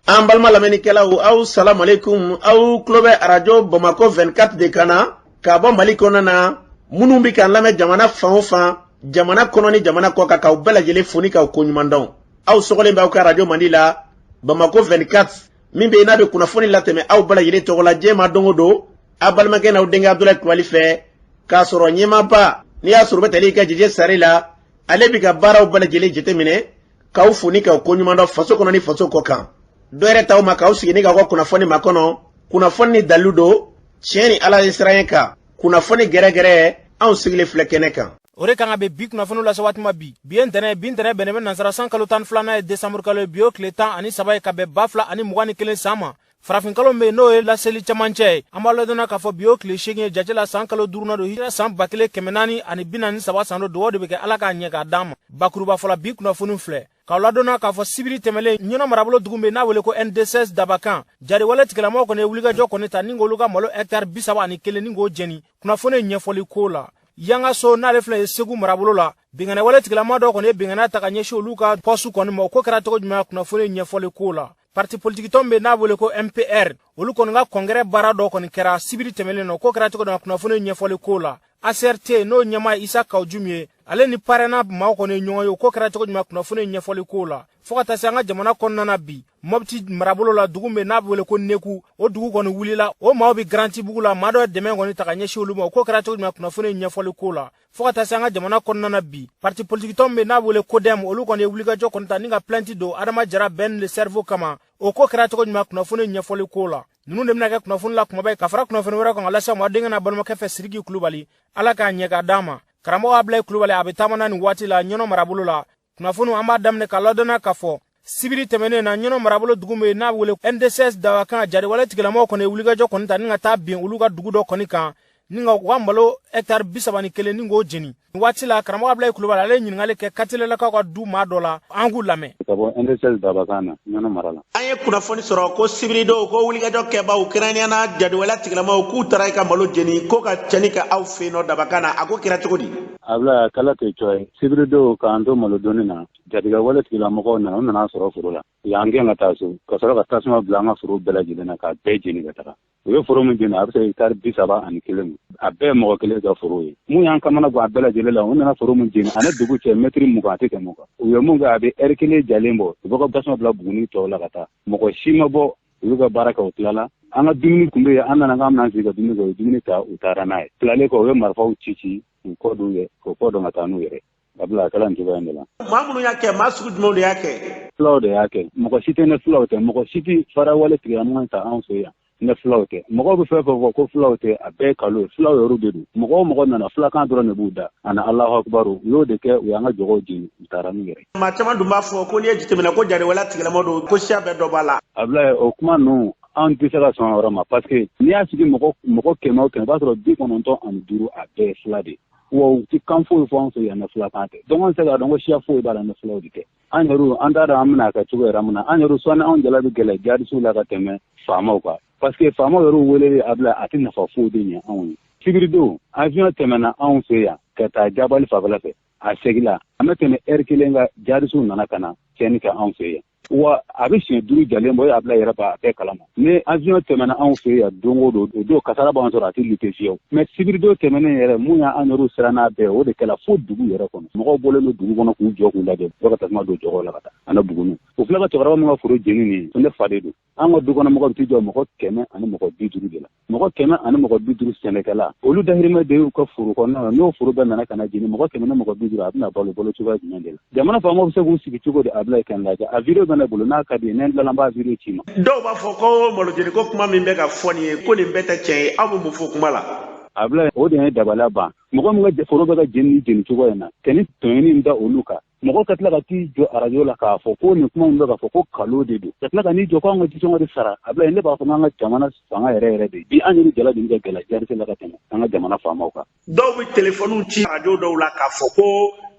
An balima lamɛnnikɛlaw, aw salamualeykum. Aw tulo bɛ arajo Bamakɔ 24 de kan na ka bɔ Mali kɔnɔna na. Minnu bɛ k'an lamɛn jamana fan o fan, jamana kɔnɔ ni jamana kɔ kan, k'aw bɛɛ lajɛlen fo ni k'aw koɲuman dɔn. Aw sɔgɔlen bɛ aw ka arajo mandi la, Bamakɔ 24, min bɛ yen n'a bɛ kunnafoni latɛmɛ aw bɛɛ lajɛlen tɔgɔ la diɲɛ ma don o don, aw balimakɛ n'aw denkɛ Abudulayi Kulubali fɛ, k'a sɔrɔ ɲɛmaaba n'i y'a sɔrɔ u bɛ tali kɛ Jeje Sare la, ale bɛ ka baaraw bɛɛ lajɛlen jateminɛ, k'aw fo ni k'aw koɲuman dɔn faso kɔnɔ ni faso kɔ kan. Dɔ yɛrɛ t'aw ma k'aw sigi ni k'aw ka kunnafoni makɔnɔ, kunnafoni ni dalilu don, tiɲɛ ni Ala ye siran kan, kunnafoni gɛrɛgɛrɛ, anw sigilen filɛ kɛnɛ kan. O de kan ka bɛn bi kunnafoniw lase waati ma bi. Bi ye ntɛnɛn ye, bi ntɛnɛn bɛnnen bɛ nansara san kalo 12nan ye, desanburu kalo ye. Bi y'o tile 13 ye ka bɛn 2021 san ma. Farafin kalo min bɛ yen, n'o ye laseli camancɛ ye, an b'a ladɔnna k'a fɔ bi y'o tile 8 ye jate la, san kalo duurunan don, hijira san 1443 san don. Dugawu de bɛ kɛ Ala k'a ɲɛ k'a d'an ma. Bakuruba fɔla, bi kunnafoni filɛ k'aw ladɔnna k'a fɔ sibiri tɛmɛlen, Ɲɔnɔ marabolo dugu bɛ n'a wele ko N216 Dabakan, jariwale tigilamaw kɔni ye wulikajɔ kɔni ta ni k'olu ka malo hɛkitari 31 ni k'o jeni. Kunnafoni ɲɛfɔli ko la, Yangaso n'ale filɛ ye Segu marabolo la, binkanni wale tigilama dɔ kɔni ye binkanni ta ka ɲɛsin olu ka pɔsu kɔni ma. O ko kɛra cogo jumɛn? Kunnafoni ɲɛfɔli ko la, parti politiki tɔn bɛ n'a wele ko MPR, olu kɔni ka kɔnkɛrɛ baara dɔ kɔni kɛra sibiri tɛmɛnen nɔ. Ko kɛra cogo jumɛn? Kunnafoni ɲɛfɔli ko la, ACRT n'o ɲɛmaa ye Isa Kawujum ye, ale ni PARENA maaw kɔni ye ɲɔgɔn ye. O ko kɛra cogo jumɛn? Kunnafoni ɲɛfɔli ko la, fo ka taa se an ka jamana kɔnɔna na bi, Mɔpti marabolo la, dugu min n'a bɛ wele ko Neku, o dugu kɔni wulila, o maaw bɛ Garantibugu la, maa dɔ ye dɛmɛ kɔni ta ka ɲɛsin olu ma. O ko kɛra cogo jumɛn? Kunnafoni ɲɛfɔli ko la, fo ka taa se an ka jamana kɔnɔna na bi, parti politiki tɔn min n'a bɛ wele CODEM, olu kɔni ye wulikajɔ kɔni ta ni ka plainte don Adama Jara Ben le cerveau kama. O ko kɛra cogo jumɛn? Kunnafoni ɲɛfɔli ko la, ninnu de bɛna kɛ kunnafoni la kumaba ye ka fara kunnafoni wɛrɛ kan ka lase aw ma denkɛ n'a balimakɛ fɛ, Siriki Kulubali. Ala k'a ɲɛ k'a d'an ma. Karamɔgɔ Abulayi Kulubali, a bɛ taama na nin waati la Ɲɔnɔ marabolo la. Kunnafoniw, an b'a daminɛ ka ladɔnna k'a fɔ sibiri tɛmɛnen na, Ɲɔnɔ marabolo dugu min n'a bɛ wele N216 Dabakan, jariwale tigilamaw kɔni ye wulikajɔ kɔni ta ni ka taa bin olu ka dugu dɔ kɔni kan ni ka u ka malo hɛkitari 31 ni k'o jeni. Nin waati la, karamɔgɔ Abulayi Kulubali, ale ye ɲininkali kɛ Katelelakaw ka du maa dɔ la, an k'u lamɛn. Ka bɔ N216 Dabakan na, Ɲɔnɔ mara la. An ye kunnafoni sɔrɔ ko sibiridon ko wulikajɔ kɛbaw, kɛrɛnkɛrɛnnenya la jariwale tigilamaw, k'u taara i ka malo jeni, ko ka cɛnni kɛ aw fɛ yen nɔ Dabakan na. A ko kɛra cogo di? Abulayi, a kɛla ten cogo ye. Sibiridon, k'an to malodonni na, jatigɛwale tigilamɔgɔw nana, u nana sɔrɔ foro la. U y'an gɛn ka taa so, ka sɔrɔ ka tasuma bila an ka foro bɛɛ lajɛlen na k'a bɛɛ jeni ka taga. U ye foro min jeni, a bɛ se hectare 31 ma. A bɛɛ ye mɔgɔ kelen ka foro ye. Mun y'an kamana gan a bɛɛ lajɛlen la, u nana foro min jeni, ani dugu cɛ mɛtiri 20 a tɛ tɛmɛ o kan. U ye mun kɛ, a bɛ ɛri kelen jalen bɔ, u bɛ ka tasuma bila Buguni tɔw la ka taa. Mɔgɔ si ma bɔ, u y'u ka baara kɛ, u tilala. An ka dumuni tun bɛ yen, an nana k'an bɛna sigi ka dumuni kɛ, u ye dumuni ta, u taara n'a ye. Tilalen kɔ, u ye marifaw ci ci k'u kɔ don k'u kɔ don ka taa n'u yɛrɛ. Abulayi, a kɛra nin cogoya in de la. Maa minnu y'a kɛ, maa sugu jumɛnw de y'a kɛ? Fulaw de y'a kɛ. Mɔgɔ si tɛ ne fulaw tɛ, mɔgɔ si tɛ farawale tigilamɔgɔ ta anw fɛ yan ne fulaw tɛ. Mɔgɔw bɛ fɛn fɛn fɔ ko fulaw tɛ, a bɛɛ kalo ye. Fulaw yɛrɛ de don. Mɔgɔ o mɔgɔ nana, fulakan dɔrɔn de b'u da ani Alahu akubaru. U y'o de kɛ, u y'an ka jɔgɔw jeni, u taara n'u yɛrɛ. Maa caman dun b'a fɔ ko n'i ye jateminɛ ko jariwale tigilamɔgɔ don, ko siya bɛɛ dɔ b'a la. Abulayi, o kuma ninnu, anw tɛ se ka sɔn o yɔrɔ ma, parce que n'i y'a sigi mɔgɔ mɔgɔ 100 o 100, i b'a sɔrɔ 95 a bɛɛ ye fula de ye. Wa u tɛ kan foyi fɔ anw fɛ yan ni fulakan tɛ. Donc an tɛ se k'a dɔn ko siya foyi b'a la ni fulaw de tɛ. An yɛrɛ, an t'a dɔn an bɛna a kɛ cogo yɛrɛ min na. An yɛrɛ, sɔnni anw jala bɛ gɛlɛya jihadisiw la ka tɛmɛ faamaw kan, parce que faamaw yɛrɛ weleli, Abulayi, a tɛ nafa foyi de ɲɛ anw ye. Sibiridon, avion tɛmɛna anw fɛ yan ka taa Jabali fanfɛla fɛ, a seginna, a ma tɛmɛ ɛri kelen kan, jihadisiw nana ka na tiɲɛni kɛ anw fɛ yan. Wa a bɛ siɲɛ 5 jalen bɔ. Abulayi yɛrɛ b'a bɛɛ kalama. Ni avion tɛmɛna anw fɛ yan don o don, o don kasara b'an sɔrɔ, a tɛ lutter fiyewu. Mais sibiridon tɛmɛnen yɛrɛ, mun y'an yɛrɛ siran n'a bɛɛ, o de kɛla fo dugu yɛrɛ kɔnɔ. Mɔgɔw bɔlen don dugu kɔnɔ k'u jɔ k'u lajɛ, u bɛ ka tasuma don jɔgɔw la ka taa ani Buguni. U filɛ ka cɛkɔrɔba min ka foro jeni nin ye, ne fa de don. An ka du kɔnɔ mɔgɔ bɛ t'i jɔ mɔgɔ 150 de la. Mɔgɔ 150 sɛnɛkɛla, olu dahirimɛ de y'u ka foro kɔnɔna na. N'o foro bɛɛ nana ka na jeni, mɔgɔ 150, a bɛna balo balo cogoya jumɛn de la? Jamana faamaw bɛ se k'u sigi cogo di? Abulayi, kan lajɛ, a video bɛ ne bolo, n'a ka di ye, ne tilala, n b'a video ci ma. Dɔw b'a fɔ ko malojeni ko kuma min bɛ ka fɔ nin ye, ko nin bɛɛ tɛ tiɲɛ ye. Aw bɛ mun fɔ kuma la? Abulayi, o de ye dabaliya ban. Mɔgɔ min ka foro bɛ ka jeni ni jeni cogo in na, ka ni tɔɲɔni da olu kan, mɔgɔ ka tila ka t'i jɔ arajo la k'a fɔ ko nin kuma min bɛ ka fɔ ko kalo de don, ka tila ka n'i jɔ ko an ka jisɔngɔ de sara. Abulayi, ne b'a fɔ k'an ka jamana fanga yɛrɛ yɛrɛ de bi, an yɛrɛ jala de bɛ ka gɛlɛya jihadisi la ka tɛmɛ an ka jamana faamaw kan. Dɔw bɛ telefɔniw ci arajo dɔw la k'a fɔ ko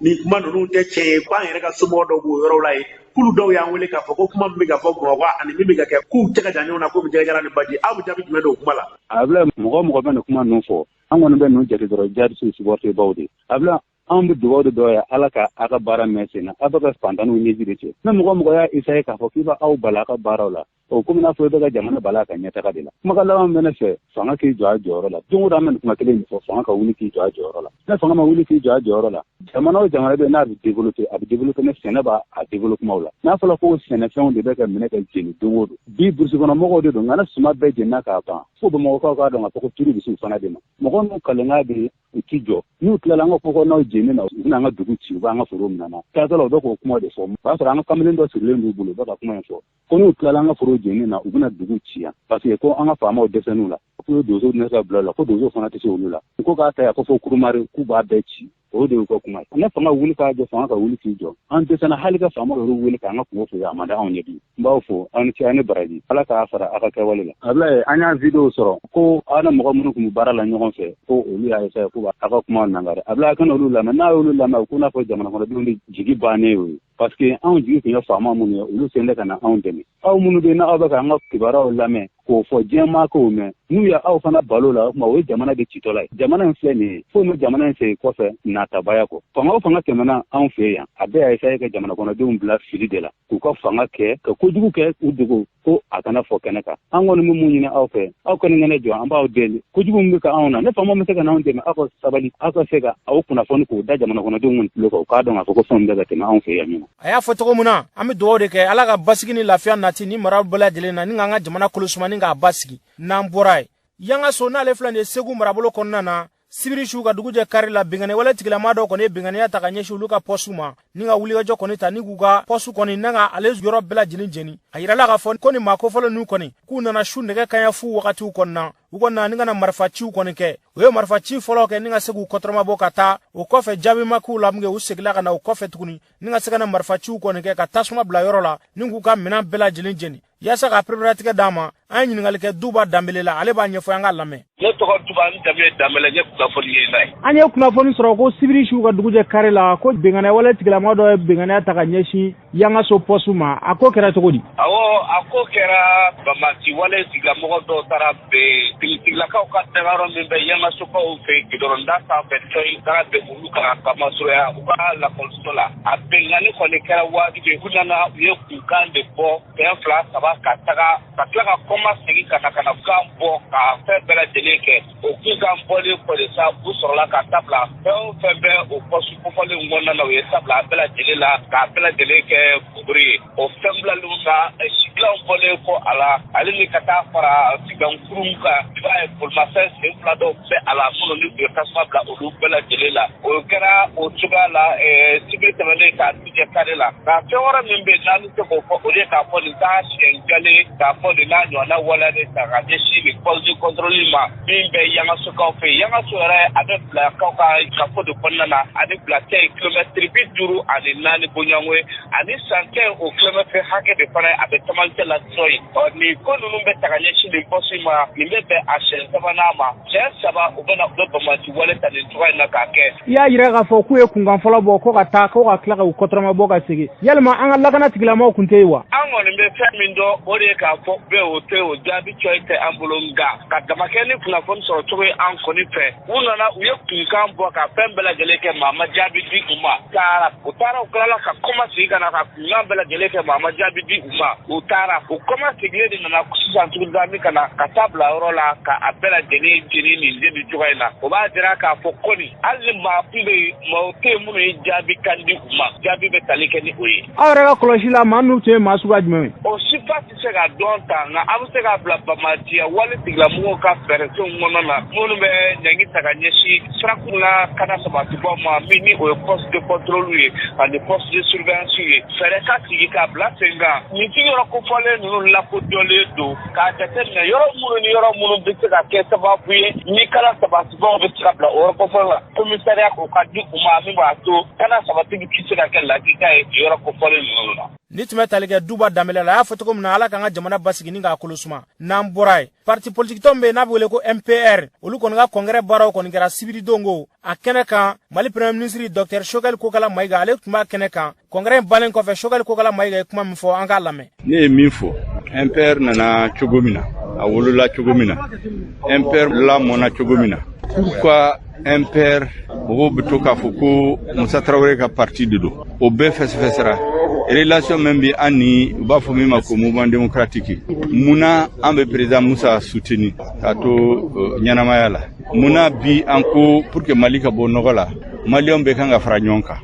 nin kuma ninnu tɛ tiɲɛ ye, ko an yɛrɛ ka somɔgɔ dɔw b'o yɔrɔw la yen, k'olu dɔw y'an wele k'a fɔ ko kuma min bɛ ka fɔ Bamakɔ ani min bɛ ka kɛ, k'u cɛ ka jan ɲɔgɔn na komi jɛgɛjalan ni baji. Aw bɛ jaabi jumɛn don o kuma la? Abulayi, mɔgɔ o mɔgɔ bɛ nin kuma ninnu fɔ, an kɔni bɛ ninnu jate dɔrɔn jihadisiw supporter de ye. Abulayi, anw bɛ dugawu de dɔ ye Ala ka a ka baara mɛn sen na. Aw bɛ ka fantanw ɲɛji de cɛ. Ni mɔgɔ mɔgɔ y'a essayer k'a fɔ k'i b'aw bala a ka baaraw la, O komi n'a fɔ i bɛ ka jamana bala ka ɲɛtaga de la. Kumakan laban min bɛ ne fɛ, fanga k'i jɔ a jɔyɔrɔ la. Don o don an bɛ nin kuma kelen in fɔ, fanga ka wuli k'i jɔ a jɔyɔrɔ la. Ne fanga ma wuli k'i jɔ a jɔyɔrɔ la, jamana o jamana bɛ n'a bɛ développer, a bɛ développer ne sɛnɛ b'a a développement la. N'a fɔra ko sɛnɛfɛnw de bɛ ka minɛ ka jeni don o don, bi burusi kɔnɔ mɔgɔw de don, nka ne suman bɛɛ jenina k'a ban, fo Bamakɔkaw k'a dɔn k'a fɔ ko turu bɛ se u fana de ma. Mɔgɔ n'u kalenkan bɛ u ti jɔ, n'u tilala an ka kɔkɔnɔw jeni na, u bɛna an ka dugu ci, u b'an ka foro minɛ na. Taatɔla u bɛ k'o kuma de fɔ, o b'a sɔrɔ an ka kamalen dɔ sirilen b'u bolo, u bɛ ka kuma in fɔ ko n'u tilala an ka foro jeni na, u bɛna dugu ci yan, parce que ko an ka faamaw dɛsɛn'u la, k'u ye donso ne ka bila la, ko donso fana tɛ se olu la, ko k'a ta yan ko fo Kurumari, k'u b'a bɛɛ ci. O de y'u ka kuma ye. Ne fanga wuli k'a jɔ, fanga ka wuli k'i jɔ. An dɛsɛna hali ka faamaw yɛrɛ wele k'an ka kungo fɔ, a man di anw ye bi. N b'aw fo, aw ni ce, aw ni baraji. Ala k'a fara aw ka kɛwale la. Abulaye, an y'a video sɔrɔ ko aw ni mɔgɔ minnu tun bɛ baara la ɲɔgɔn fɛ, ko olu y'a essayer k'u b'a aw ka kuma nangari. Abulaye, a kana olu lamɛn. N'a y'olu lamɛn, u ko n'a fɔ jamana kɔnɔdenw de jigi bannen y'o ye. Parce que anw jigi tun ye faama minnu ye, olu sen tɛ ka na anw dɛmɛ. Aw minnu bɛ yen n'aw bɛ ka an ka kibaruyaw lamɛn k'o fɔ diɲɛ maa k'o mɛn, n'u ye aw fana balo la, o tuma o ye jamana de citɔla ye. Jamana in filɛ nin ye, foyi ma jamana in segin kɔfɛ natabaya kɔ. Fanga o fanga tɛmɛna anw fɛ yan, a bɛɛ y'a essayer ka jamana kɔnɔdenw bila fili de la, k'u ka fanga kɛ ka kojugu kɛ u dogo ko a kana fɔ kɛnɛ kan. An kɔni bɛ mun ɲini aw fɛ, aw kɔni kana jɔ, an b'aw deli. Kojugu min bɛ ka anw na, ne faama bɛ se ka n'anw dɛmɛ, aw ka sabali, aw ka se ka aw kunnafoni k'o da jamana kɔnɔdenw tulo kan, u k'a dɔn k'a fɔ ko fɛnw bɛ ka tɛmɛ anw fɛ yan nɔ. A y'a fɔ cogo min na, an bɛ dugawu de kɛ Ala ka basigi ni lafiya nati ni mara bɛɛ lajɛlen na, ni k'an ka jamana kolosuma ni k'a basigi. N'an bɔra yen, Yangaso n'ale filɛ nin ye Segu marabolo kɔnɔna na, sibiri su ka dugu jɛ kari la, binkanni wale tigilama dɔw kɔni ye binkanniya ta ka ɲɛsin olu ka pɔsu ma, ni ka wulikajɔ kɔni ta ni k'u ka pɔsu kɔni n'a ka ale yɔrɔ bɛɛ lajɛlen jeni. A yirala k'a fɔ ko ni maa kofɔlen ninnu kɔni k'u nana su nɛgɛ kanɲɛ fu wagatiw kɔnɔna, u kɔni na ni ka na marifaciw kɔni kɛ. U ye marifaci fɔlɔ kɛ ni ka se k'u kɔtɔrɔmabɔ ka taa, o kɔfɛ jaabi ma k'u la min kɛ, u seginna ka na o kɔfɛ tuguni ni ka se ka na marifaciw kɔni kɛ ka tasuma bila yɔrɔ la ni k'u ka minɛn bɛɛ lajɛlen jeni. Yaasa ka pereperelatigɛ d'a ma, an ye ɲininkali kɛ Duba Danbele la, ale b'a ɲɛfɔ, an k'a lamɛn. Ne tɔgɔ Duba, n jamu ye Danbele, n ye kunnafoni ɲinina ye. An ye kunnafoni sɔrɔ ko sibiri su ka dugujɛ kari la, ko binkanni wale tigilama dɔ ye binkanniya ta ka ɲɛsin Yangaso pɔsu ma. A ko kɛra cogo di? Awɔ, a ko kɛra banbaanci wale tigilamɔgɔ dɔw taara ben finitigilakaw ka dagayɔrɔ min bɛ Yangasokaw fɛ gidɔrɔnda sanfɛ, cɔyi taara ben olu kan ka masurunya u ka lakɔliso la. A binkanni kɔni kɛra wajibi, u nana u ye kunkan de bɔ fɛn fila saba ka taga ka tila ka kɔma segin ka na ka na kan bɔ ka fɛn bɛɛ lajɛlen kɛ. O kunkan bɔlen kɔ de sa, u sɔrɔla ka tabila fɛn o fɛn bɛ o pɔsu kofɔlen kɔnɔna na, u ye tabila a bɛɛ lajɛlen la k'a bɛɛ lajɛlen kɛ buguri ye. O fɛn bilalenw na sigilanw bɔlen kɔ a la, ale ni ka taa fara sigankurun kan, i b'a ye bolimafɛn sen fila dɔw bɛ a la minnu ni u ye tasuma bila olu bɛɛ lajɛlen la. O kɛra o cogoya la sibiri tɛmɛnen k'a jɛ kari la. Nka fɛn wɛrɛ min bɛ yen n'an bɛ se k'o fɔ, o de ye k'a fɔ nin t'a siɲɛ kelen k'a fɔ nin n'a ɲɔgɔnna waleya de ta ka ɲɛsin nin poste de contrôle ma min bɛ Yangasokaw fɛ yen. Yangaso yɛrɛ a bɛ bilakaw ka kafo de kɔnɔna na, ani Bilakɛ ye kilomɛtiri 54 bɔɲɔgɔnko ye, ani Sankɛ o kilomɛtiri hakɛ de fana a bɛ camancɛ la cɔyi. Ɔ nin ko ninnu bɛ ta ka ɲɛsin nin poste ma, nin bɛ bɛn a siɲɛ sabanan ma. Siɲɛ saba u bɛna u bɛ banbaanci wale ta nin cogoya in na k'a kɛ. I y'a jira k'a fɔ k'u ye kunkan fɔlɔ bɔ ko ka taa ko ka tila ka u kɔtɔrɔma bɔ ka segin. Yalima an ka lakana tigilamɔgɔw tun tɛ yen wa? An kɔni bɛ fɛn min dɔn, o de ye k'a fɔ bɛ o tɛ o jaabi cɔyi tɛ an bolo, nka ka damakɛ ni kunnafoni sɔrɔ cogo ye an kɔni fɛ. U nana u ye kunkan bɔ ka fɛn bɛɛ lajɛlen kɛ, maa ma jaabi di u ma. Taara u taara u tilala ka kɔma segin ka na ka kunkan bɛɛ lajɛlen kɛ, maa ma jaabi di u ma. U taara u kɔma seginnen de nana sisan tuguni dami ka na ka taa bila yɔrɔ la ka a bɛɛ lajɛlen jeni nin jeni cogoya in na. O b'a jira k'a fɔ kɔni hali ni maa kun bɛ yen, maaw tɛ yen minnu ye jaabi kan di u ma, jaabi bɛ tali kɛ ni o ye. Aw yɛrɛ ka kɔlɔsi la, maa ninnu tun ye maa suguya jumɛn ye? O sifa tɛ se ka dɔn tan, nka an bɛ se k'a bila banbaanciya wale tigilamɔgɔw ka fɛɛrɛsenw kɔnɔna na minnu bɛ ɲangi ta ka ɲɛsin sirakun na kana sabatibaw ma, min ni o ye poste de contrôle ye ani poste de surveillance ye. Fɛɛrɛ ka sigi k'a bila sen kan. Nin sigiyɔrɔ kofɔlen ninnu lakodɔnlen don k'a jateminɛ yɔrɔ minnu ni yɔrɔ minnu bɛ se ka kɛ sababu ye ni kana sabatibaw bɛ se ka bila o yɔrɔ kofɔlen la, commissariat k'o ka di u ma min b'a to kana sabati bɛ se ka kɛ lakika ye yɔrɔ kofɔlen ninnu na. Ni tun bɛ tali kɛ Duba Danbele la, a y'a fɔ cogo min na, Ala k'an ka jamana basigi ni k'a kolo suma. N'an bɔra yen, parti politique tɔn bɛ yen n'a bɛ wele ko MPR, olu kɔni ka congrès baaraw kɔni kɛra sibiridon ko a kɛnɛ kan. Mali premier ministre Dr Choguel Kokala Maïga, ale tun b'a kɛnɛ kan. Congrès in bannen kɔfɛ, Choguel Kokala Maïga ye kuma min fɔ, an k'a lamɛn. Ne ye min fɔ, MPR nana cogo min na, a wolola cogo min na, MPR lamɔna cogo min na, pourquoi MPR mɔgɔw bɛ to k'a fɔ ko Musa Tarawele ka parti de don, o bɛɛ fɛsɛfɛsɛra. Relation min bɛ an ni u b'a fɔ min ma ko Mouvement démocratique, munna an bɛ président Musa soutenir k'a to ɲɛnamaya la? Munna bi an ko pour que Mali ka bɔ nɔgɔ la, Maliyɛnw bɛɛ kan ka fara ɲɔgɔn kan?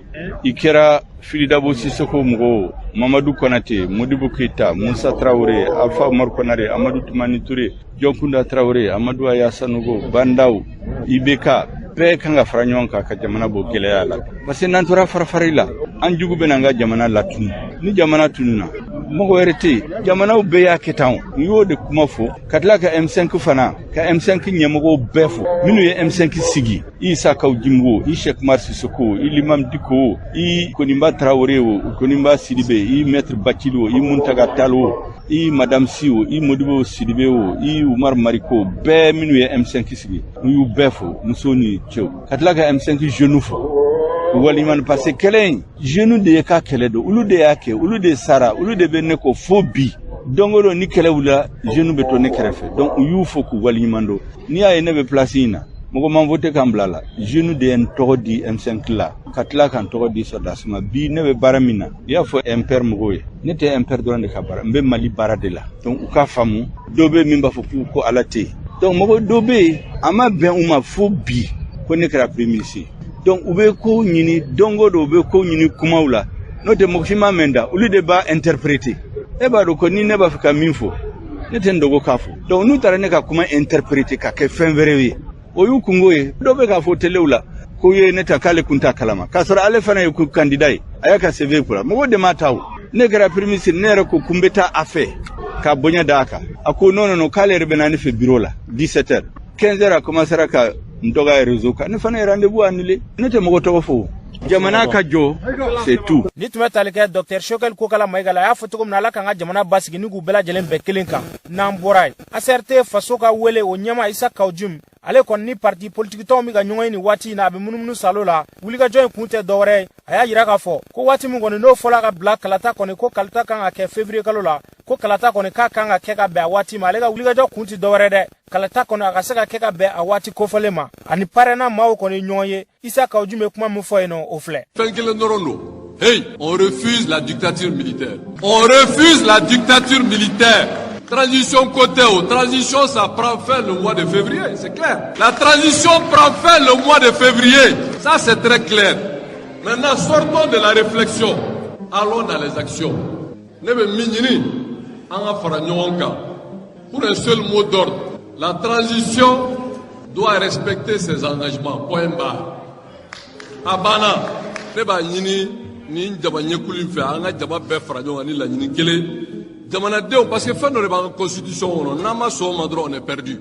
I kɛra Fily Dabo Sissoko mɔgɔw, Mamadu Konate, Modibo Keita, Musa Traoré, Alpha Omar Konare, Amadu Tumani Touré, Dioncounda Traoré, Amadu Aya Sanogo, Bah N'Daw, IBK, bɛɛ kan ka fara ɲɔgɔn kan ka jamana bɔ gɛlɛya la, parce que n'an tora farafari la, an jugu bɛna an ka jamana latunu. Ni jamana tununa, mɔgɔ wɛrɛ tɛ yen. Jamanaw bɛɛ y'a kɛ tan. O n y'o de kuma fɔ, ka tila ka M5 fana, ka M5 ɲɛmɔgɔw bɛɛ fo, minnu ye M5 sigi, i Issa Kaou Djim o, i Cheikh Oumar Sissoko, i l'imam Dicko, i Konimba Traoré o, Konimba Sidibe, i maître Bathily o, i Mountaga Tall o, i madame Sy o, i Modibo Sidibe o, i Oumar Mariko, bɛɛ minnu ye M5 sigi, n y'u bɛɛ fo, muso ni cɛw, ka tila ka M5 jeunes fo waliman, parce que kɛlɛ in, jeunes de ye ka kɛlɛ don, olu de y'a kɛ, olu de sara, olu de bɛ ne kɔ fo bi. Don o don ni kɛlɛ wulila, jeunes bɛ to ne kɛrɛfɛ. Donc u y'u fo k'u waleɲuman dɔn. N'i y'a ye ne bɛ place in na, mɔgɔ man voté k'an bila la, jeunes de ye n tɔgɔ di M5 la, ka tila ka n tɔgɔ di sɔrɔdasi ma. Bi ne bɛ baara min na, i y'a fɔ MPR mɔgɔw ye, ne tɛ MPR dɔrɔn de ka baara, n bɛ Mali baara de la. Donc u k'a faamu, dɔw bɛ min b'a fɔ k'u ko Ala tɛ yen. Donc mɔgɔ dɔw bɛ yen, a ma bɛn u ma fo bi ko ne kɛra premier ministre. Donc u bɛ ko ɲini don o don, u bɛ ko ɲini kumaw la, n'o tɛ mɔgɔ si ma mɛn da, olu de b'a interpréter. E b'a dɔn ko ni ne b'a fɛ ka min fɔ, ne tɛ n dogo k'a fɔ. Donc n'u taara ne ka kuma interpréter ka kɛ fɛn wɛrɛ ye, o y'u kungo ye. Dɔ bɛ k'a fɔ telew la ko ye ne ta, k'ale kun t'a kalama, k'a sɔrɔ ale fana ye ko candidat ye, a y'a ka CV kura, mɔgɔw de m'a ta. O ne kɛra premier ministre, ne yɛrɛ ko kun bɛ taa a fɛ ka bonya d'a kan. A ko non, non, non, k'ale yɛrɛ bɛ na ne fɛ bureau la 17 heures. 15 heures, a commencera ka n dɔgɔya réseau kan. Ne fana ye rendez-vous annulé. Ne tɛ mɔgɔ tɔgɔ fɔ, jamana ka jɔ, c'est tout. Ni tun bɛ tali kɛ Dr Choguel Kokalla Maïga la, a y'a fɔ cogo min na, Ala k'an ka jamana basigi ni k'u bɛɛ lajɛlen bɛn kelen kan. N'an bɔra yen, ACRT faso ka wele, o ɲɛma Issa Kaou Djim, ale kɔni ni parti politiki tɔnw bɛ ka ɲɔgɔn ye nin waati in na, a bɛ munumunu salo la. Wulikajɔ in kun tɛ dɔwɛrɛ ye, a y'a yira k'a fɔ ko waati min kɔni n'o fɔla ka bila kalata kɔni, ko kalata kan ka kɛ février kalo la, ko kalata kɔni k'a kan ka kɛ ka bɛn a waati ma. Ale ka wulikajɔ kun tɛ dɔwɛrɛ dɛ, kalata kɔni a ka se ka kɛ ka bɛn a waati kofɔlen ma. Ani PARENA maaw kɔni ɲɔgɔn ye, Issa Kaou Djim bɛ kuma min fɔ yen nɔ, o filɛ. Fɛn kelen dɔrɔn don. Hey, on refuse la dictature militaire. On refuse la dictature militaire. Transition côté haut. Transition, ça prend fin le mois de février, c'est clair. La transition prend fin le mois de février. Ça, c'est très clair. Maintenant, sortons de la réflexion. Allons dans les actions. Ne bɛ min ɲini, an ka fara ɲɔgɔn kan. Pour un seul mot d'ordre, la transition doit respecter ses engagements. Point barre. A banna. Ne b'a ɲini nin jama ɲɛkulu in fɛ, an ka jama bɛɛ fara ɲɔgɔn kan ni laɲini kelen, jamanadenw, parce que fɛn dɔ de b'an ka constitution kɔnɔ, n'an ma sɔn o ma dɔrɔn, on est perdu.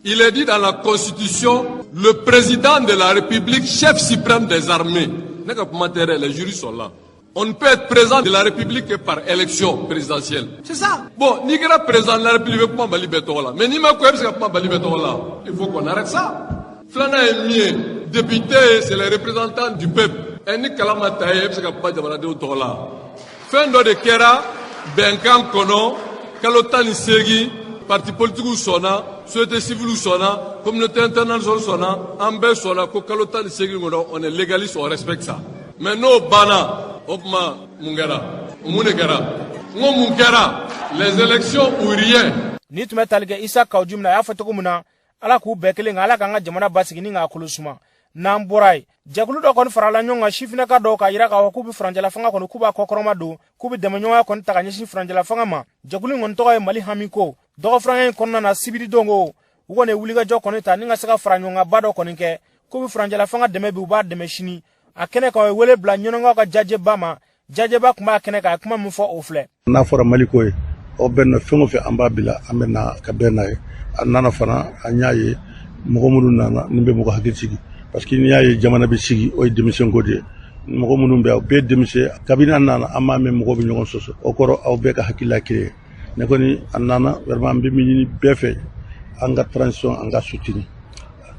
Il est dit dans la constitution: le président de la République, chef suprême des armées. Ne ka kuma tɛ dɛ, les juristes sont là. On ne peut être président de la République que par élection présidentielle. C'est ça. Bon, n'i kɛra président de la République, i bɛ kuma Mali bɛɛ tɔgɔ la. Mais n'i ma ko, e bɛ se ka kuma Mali bɛɛ tɔgɔ la. Il faut qu'on arrête ça. Filanan ye min ye, député, c'est les représentants du peuple. Ɛ, ni kalan ma ta ye, e bɛ se ka kuma jamanadenw tɔgɔ la? Fɛn dɔ de kɛra bɛnkan kɔnɔ, kalo 18, parti politiques sɔnna, société civile sɔnna, communauté internationale sɔnna, an bɛɛ sɔnna ko kalo 18 kɔnɔ, on est légaliste, on respecte ça. Mais n'o banna, o tuma mun kɛra? Mun de kɛra? N ko mun kɛra? Les élections ou rien. Ni tun bɛ tali kɛ Issa Kaou Djim na, a y'a fɔ cogo min na, Ala k'u bɛɛ kelen kan, Ala k'an ka jamana basigi ni k'a kolo suma. N'an bɔra yen, jɛkulu dɔ kɔni farala ɲɔgɔn kan, sifinaka dɔw, k'a yira k'a fɔ k'u bɛ furancɛla fanga kɔni, k'u b'a kɔkɔrɔma don, k'u bɛ dɛmɛɲɔgɔnya kɔni ta ka ɲɛsin furancɛla fanga ma. Jɛkulu in kɔni tɔgɔ ye Mali Hamiko. Dɔgɔfurankɛ in kɔnɔna na, sibiri don ko u kɔni ye wulikajɔ kɔni ta ni ka se ka fara ɲɔgɔn kan ba dɔ kɔni kɛ, k'u bɛ furancɛla fanga dɛmɛ bi, u b'a dɛmɛ sini. A kɛnɛ kan, o ye wele bila ɲɔnɔnkaw ka jajɛba ma. Jajɛba tun b'a kɛnɛ kan, a ye kuma min fɔ, o filɛ. N'a fɔra Mali ko ye, aw bɛn na fɛn o fɛn, an b'a bila, an bɛ na ka bɛn n'a ye. A nana fana, an y'a ye mɔgɔ minnu nana, nin bɛ mɔgɔ hakili sigi, parce que n'i y'a ye jamana bɛ sigi, o ye denmisɛnko de ye. Mɔgɔ minnu bɛ yan, bɛɛ denmisɛn. Kabini an nana, an m'a mɛn mɔgɔ bɛ ɲɔgɔn sɔsɔ. O kɔrɔ, aw bɛɛ ka hakilila kelen ye. Ne kɔni, a nana vraiment, an bɛ min ɲini bɛɛ fɛ, an ka transition, an ka soutenir.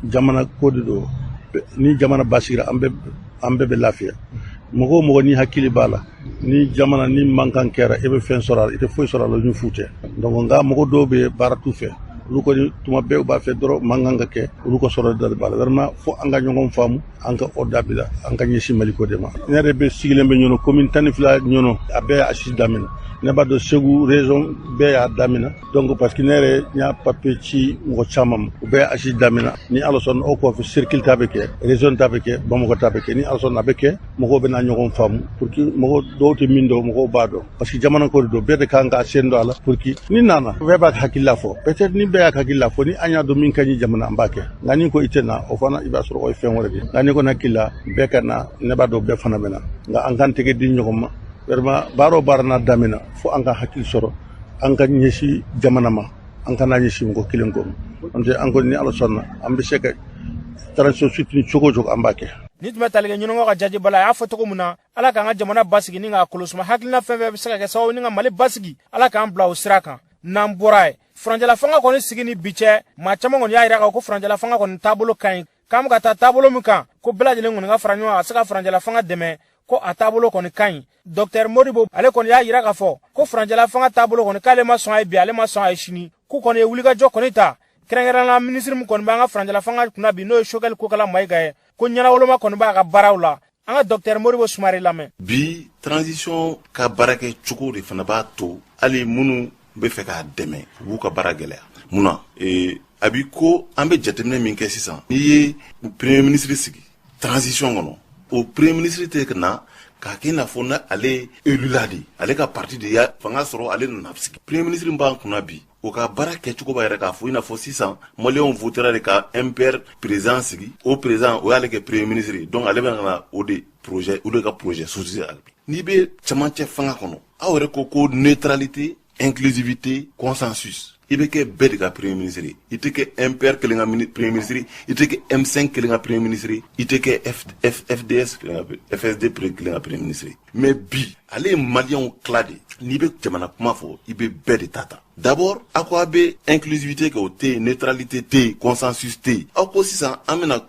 Jamana ko de don. Ni jamana basigira, an bɛɛ bɛ lafiya. Mɔgɔ o mɔgɔ ni hakili b'a la, ni jamana ni mankan kɛra, e bɛ fɛn sɔrɔ a la? I tɛ foyi sɔrɔ a la ni fu tɛ. Donc nka mɔgɔ dɔw bɛ baara t'u fɛ. Olu kɔni, tuma bɛɛ u b'a fɛ dɔrɔn mankan ka kɛ, olu ka sɔrɔ da b'a la. Vraiment, fo an ka ɲɔgɔn faamu, an ka o dabila, an ka ɲɛsin Maliko de ma. Ne yɛrɛ bɛ sigilen bɛ Ɲɔnɔ, commune 12 Ɲɔnɔ, a bɛɛ ye assise daminɛ. Ne b'a dɔn Segu région bɛɛ y'a daminɛ. Donc parce que ne yɛrɛ y'a papier ci mɔgɔ caman ma, u bɛɛ ye assise daminɛ. Ni Ala sɔnna, o kɔfɛ cercle ta bɛ kɛ, région ta bɛ kɛ, Bamakɔ ta bɛ kɛ. Ni Ala sɔnna, a bɛ kɛ, mɔgɔw bɛna ɲɔgɔn faamu pour que mɔgɔ dɔw tɛ min dɔn, mɔgɔw b'a dɔn, parce que jamana ko de don, bɛɛ de kan ka sen don a la, pour que ni nana, bɛɛ b'a hakilila fɔ. Peut-être ni bɛɛ y'a hakilila fɔ, ni an y'a dɔn min ka ɲi jamana, an b'a kɛ. Nka ni ko i tɛ na, o fana i b'a sɔrɔ o ye fɛn wɛrɛ de ye. Nka ni ko hakili la bɛɛ ka na, ne b'a dɔn bɛɛ fana bɛ na. Nka an k'an tɛgɛ di ɲɔgɔn ma. Vraiment, baara o baara n'a daminɛ, fo an ka hakili sɔrɔ, an ka ɲɛsin jamana ma, an kana ɲɛsin mɔgɔ kelen ko ma. N'o tɛ, an kɔni, ni Ala sɔnna, an bɛ se ka transition soutenir cogo o cogo, an b'a kɛ. Ni tun bɛ tali kɛ ɲɔnɔgɔ ka jaji bala, a y'a fɔ cogo min na, Ala k'an ka jamana basigi ni k'a kolosuma. Hakilina fɛn fɛn bɛ se ka kɛ sababu ni ka Mali basigi, Ala k'an bila o sira kan. N'an bɔra yen, furancɛla fanga kɔni sigi ni bi cɛ, maa caman kɔni y'a yira k'a ko furancɛla fanga kɔni taabolo ka ɲi, k'an bɛ ka taa taabolo min kan, ko bɛɛ lajɛlen kɔni ka fara ɲɔgɔn kan ka se ka furancɛla fanga dɛmɛ, ko a taabolo kɔni ka ɲi. Dɔktɛr Modibo, ale kɔni y'a yira k'a fɔ ko furancɛla fanga taabolo kɔni, k'ale ma sɔn a ye bi, ale ma sɔn a ye sini. K'u kɔni ye wulikajɔ kɔni ta, kɛrɛnkɛrɛnnenya minisiri min kɔni b'an ka furancɛla fanga kunna bi, n'o ye Choguel Kokala Mayiga ye, ko ɲɛnawoloma kɔni b'a ka baaraw la. An ka Dɔktɛr Modibo Sumare lamɛn. Bi, transition ka baarakɛ cogo de fana b'a to hali minnu bɛ fɛ k'a dɛmɛ, u b'u ka baara gɛlɛya. Mun na? A bi ko an bɛ jateminɛ min kɛ sisan, n'i ye premier ministre sigi transition kɔnɔ, o premier ministre tɛ ka na k'a kɛ i n'a fɔ na ale élu la de, ale ka parti de ya fanga sɔrɔ, ale nana sigi. Premier ministre min b'an kunna bi, o ka baara kɛcogo b'a yɛrɛ k'a fɔ i n'a fɔ sisan Maliyɛnw votera de ka MPR président sigi, o président o y'ale kɛ premier ministre ye. Donc ale bɛ ka na o de projet, o de ka projet social. N'i bɛ cɛmancɛ fanga kɔnɔ, aw yɛrɛ ko ko neutralité, inclusivité, consensus, i bɛ kɛ bɛɛ de ka premier ministre ye. I tɛ kɛ MPR kelen ka premier ministre, i tɛ kɛ M5 kelen ka premier ministre, i tɛ kɛ FDS kelen ka, FSD kelen ka premier ministre. Mais bi, ale ye Maliyɛnw tila de. N'i bɛ jamana kuma fɔ, i bɛ bɛɛ de ta ta. D'abord, aw ko a bɛ inclusivité kɛ, o tɛ yen, neutralité tɛ yen, consensus tɛ yen. Aw ko sisan an bɛna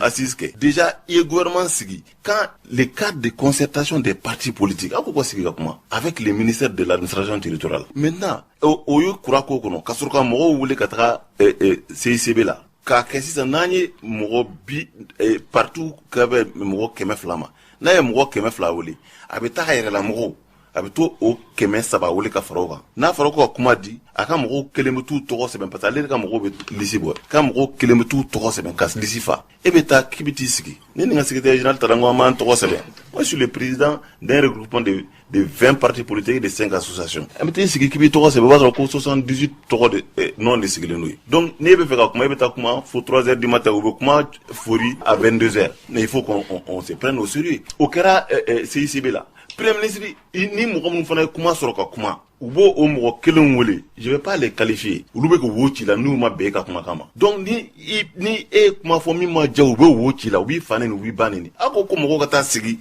assise kɛ. Déjà i ye gouvernement sigi quand le cadre de concertation des partis politiques, aw ko ko sigi ka kuma avec le ministère de l'Administration territoriale. Maintenant, o ye kura ko kɔnɔ ka sɔrɔ ka mɔgɔw wele ka taga CICB la k'a kɛ. Sisan n'an ye mɔgɔ bi partout ka bɛ mɔgɔ 200 ma, n'a ye mɔgɔ 200 wele, a bɛ taa a yɛrɛ la mɔgɔw, a bɛ to o 300 wele ka fara o kan. N'a fɔra ko ka kuma di, a ka mɔgɔw kelen bɛ t'u tɔgɔ sɛbɛn, parce que ale ka mɔgɔw bɛ liste bɔ, ka mɔgɔw kelen bɛ t'u tɔgɔ sɛbɛn ka liste fa. E bɛ taa k'i bɛ t'i sigi. Ne ni n ka secrétaire général taara, n ko an b'an tɔgɔ sɛbɛn. Moi, je suis le président d'un regroupement de 20 partis politiques et de 5 associations. An bɛ t'i sigi k'i b'i tɔgɔ sɛbɛn, o b'a sɔrɔ ko 78 tɔgɔ de nom de sigilen don yen. Donc n'e bɛ fɛ ka kuma, e bɛ taa kuma fo 3 heures du matin, u bɛ kuma fori à 22 heures. Mais il faut qu'on on se prenne au sérieux. O kɛra CICB la. Premier ministre ni mɔgɔ minnu fana ye kuma sɔrɔ ka kuma, u b'o o mɔgɔ kelenw wele, je vais pas les qualifier, olu bɛ ka wo ci la n'u ma bɛn e ka kumakan ma. Donc ni e ye kuma fɔ min ma diya, u bɛ wo ci la, u b'i fa neni, u b'i ba neni. Aw ko ko mɔgɔw ka taa sigi,